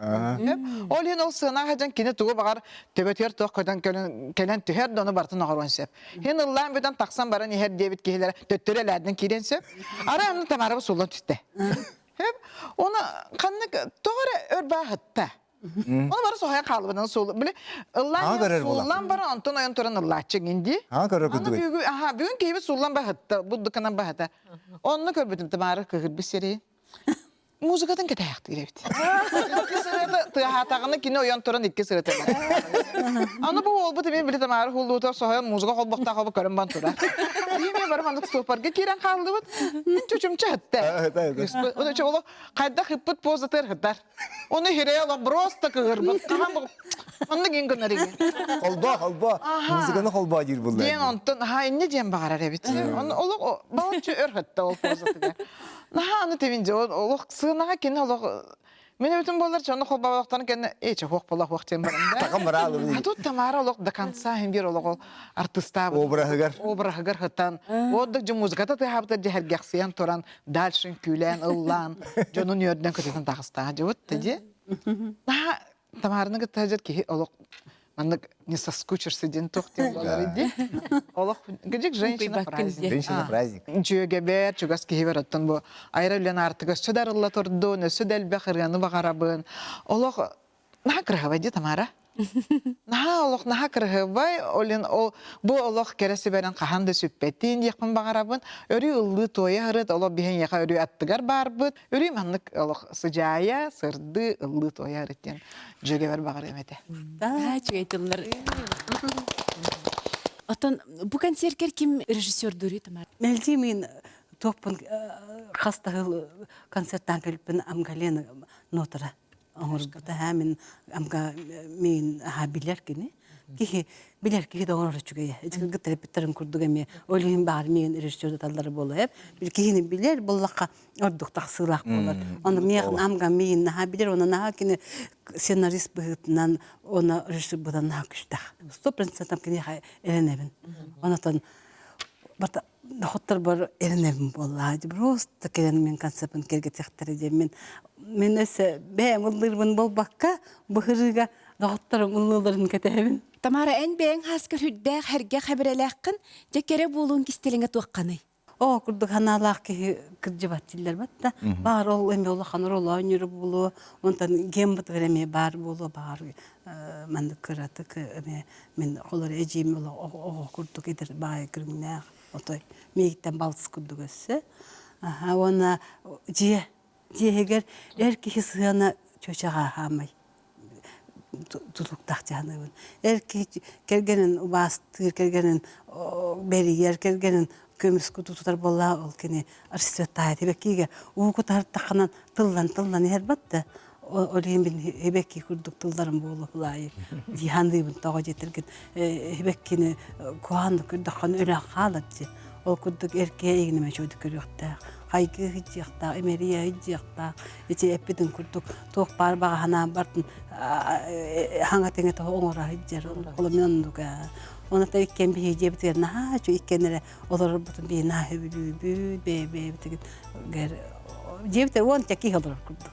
[SPEAKER 6] Ол иһин ол сыанаҕа сылдьан кини тугу баҕар төбөтүгэр туох көтөн кэлэн түһэр да ону барытын оҥоруон сөп. Иһин ыллаан бүтэн тахсан баран иһэр диэбит киһилэрэ төттөрү элээрдэн киириэн сөп. Арай аны Тамараба сууллан түстэ. Оны ханнык тоҕо эрэ өр бааһытта. Оны бары соһуйан хаалбытын суул. Били ыллаан сууллан баран онтон ойон туран ыллааччы гинди.
[SPEAKER 3] Аа көрөр курдук.
[SPEAKER 6] Аны аха бүгүн киһибит сууллан баһытта, буддуканан баһыта. Онну көрбүтүм Тамара кыһырбыт сири. Музыкатын кэтэһэхтиир эбит. Икки сырыта тыаһаатаҕына кини ойон туран икки сырыта. Аны бу уолбут эмиэ били Тамара хуллуутар соһуйан музыка холбохтоох обу көрөн бан турар. Биир бары маннык стопорга киирэн хааллыбыт. Чучумча хытта. Оны хайдах ыппыт позатыр хытар. Оны хирэйэ олох просто кыһырбыт. Хаһан бу Онно гин гынар иги.
[SPEAKER 3] Холбоо, холбоо. Музыканы холбоо диир булла.
[SPEAKER 6] Диэн онтон ха инне диэн баҕарар эбит. Оны олох балачча өр хатта ол позатыгар. Наһаа аны тевин же олох сыанаҕа кини олох Мен өтүн болар чону холбоолохтон кэннэ эче хуох бола хуох диэн баран да.
[SPEAKER 3] Такам бараалы.
[SPEAKER 6] А тут Тамара олох до конца хим бир олох артыстаабыт.
[SPEAKER 3] Обраһыгар.
[SPEAKER 6] Обраһыгар хытан. Оддук же музыката тыһаабыта дьэһэргэхсийэн туран дальше күүлээн ыллаан дьонун үөрдэн көтөтөн тахыстаа дьыбыт ди. Наһаа Тамараны кытта сылдьар киһи олох маннык не соскучишься диэн туох диэн буолар дии. Олох гыдьык женщина праздник.
[SPEAKER 3] Женщина праздник.
[SPEAKER 6] Дьүөгэбэр, чугас киһибэр оттон бу айра үлэн аартыга өссө да арылла турдун, өссө да элбэх ырыаны баҕарабын. Олох наһаа кыраһабай дии Тамара. Наһаа олох наһаа кыраһыабай, олин ол бу олох кэрэ сүбэрин хаһан да сүппэтин диэхпин баҕарабын. Өрүү ыллыы туойа ырыт, олох биһиэхэ өрүү аттыгар баарбыт. Өрүү маннык олох сыдьаайа, сырдыы, ыллыы туойа ырыт диэн дьүөгэбэр баҕарыам этэ.
[SPEAKER 1] Аа, үчүгэй тыллар. Оттон бу концерткер ким режиссердууруй Тамара?
[SPEAKER 2] Мэлдьи мин туохпун хас да сыл концерттаан кэлбиппин Амгалена нотара оҥорбута һаа мин амга мин аха билэр кини киһи билэр киһи да оҥорор үчүгэйэ ити кыргыттар эппиттэрин курдук эмиэ ол иһин баар миигин режиссер таллара буолуо бил киһини билэр буоллахха ордук тахсыылаах буолар ону миэхин амга миигин наһаа билэр уонна наһаа кини сценарист быһыытынан уонна режиссер быһыытынан наһаа күүстээх 100% киниэхэ эрэнэбин онотон Доҕотторбор эрэнэбин буоллаа. Просто кэлэн мин концеппын кэргэтиэхтэрэ диэн мин мин өссө бэйэм ыллыырбын буолбакка быһырыыга доҕотторум ыллыылларын кэтэһэбин.
[SPEAKER 1] Тамара, эн бэйэҥ хааскар үрдээх эргэ хэбирэлээххин, дьэ кэрэ буолуун кистэлэҥэ туохханый?
[SPEAKER 2] Оо, курдук санаалаах киһи кырдьыбат дииллэр батта. Баар ол эмиэ улахан оруолу оонньуур буолуо, онтон гембытыгар эмиэ баар буолуо, баар маннык кыратык эмиэ Мин холор эдьиийим оҕо курдук эдэр баай көрүҥнээх отой миигиттэн балыс курдук өссө. Аха уонна дьиэ дьиэһигэр эр киһи сыһыана чүөчэҕэ хаамай тутуктаах дьаһанабын. Эр киһи кэргэнин убаастыыр, кэргэнин бэрийэр, кэргэнин көмүс тутар буоллаа ол кини расцветает. Эбэккигэ уу кутартаххынан тыллан-тыллан иһэр батта. Ол иһин мин эбэкки курдук тылларым буолуохлаайы дии саныыбын тоҕо диэтэргин эбэккини куһаҕаннык көрдөххүнэ өлөн хаалар дии. Ол курдук эркиэ эйигин эмэ көрүөхтээх, хайгыы сылдьыахтаах, имэрийэ сылдьыахтаах. Ити эппитин курдук туох баар баҕа санаам бартын хаҥа тэҥэ тоҕо оҥоро сылдьар. Ол мин оннук Оны та иккиэн биһиги дьиэбитигэр наһаа үчүгэй иккиэн эрэ олорорбутун биһи наһаа сөбүлүүбүт, бэйэ-бэйэбитигэр дьиэбитигэр уонча киһи олорор курдук.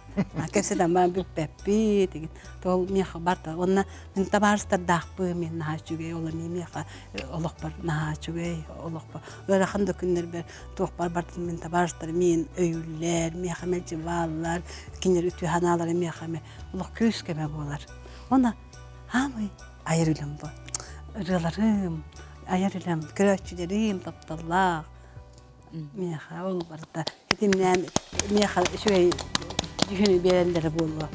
[SPEAKER 2] Кэпсэтэн баран бүппэппит игин. Ол миэхэ барда. Уонна мин табаарыстардаахпын, мин наһаа үчүгэй, ол эмиэ миэхэ олохпор наһаа үчүгэй, олохпор ыарахан да күннэрбэр туохпар бардым мин табаарыстарым миин өйүүллэр, миэхэ мэлдьи бааллар, кинилэр үтүө санаалара миэхэ эмэ олох күүс көмө буолар. Уонна хаамый айар үлэм бу. Ырыаларым, айар үлэм, көрөөччүлэрим тапталлаах. Миэхэ ол барыта итиннээн миэхэ үчүгэй дьүһүнү биэрэллэрэ буолуо.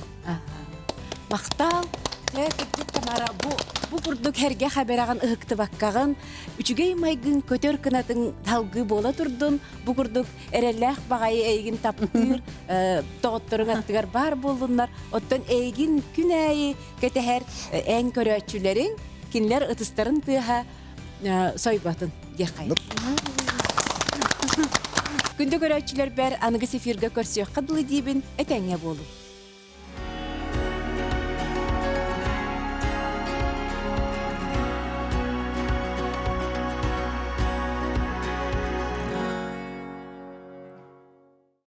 [SPEAKER 1] Махтал! Ээ, кырдьык Тамара, бу бу курдук эргэ хабераҕын ыһыктыбаккаҕын, үчүгэй майгын көтөр кынатын талгыы буола турдун, бу курдук эрэллээх баҕайы эйигин таптыыр доҕотторуҥ аттыгар баар буоллуннар, оттон эйигин күн аайы кэтэһэр эн көрөөччүлэриҥ, кинилэр ытыстарын тыаһа сойботун диэххэ. Күндү көрөөччүлэрбэр аныгыс эфиргэ көрсүөххэ дылы диибин этэҥҥэ буолуҥ.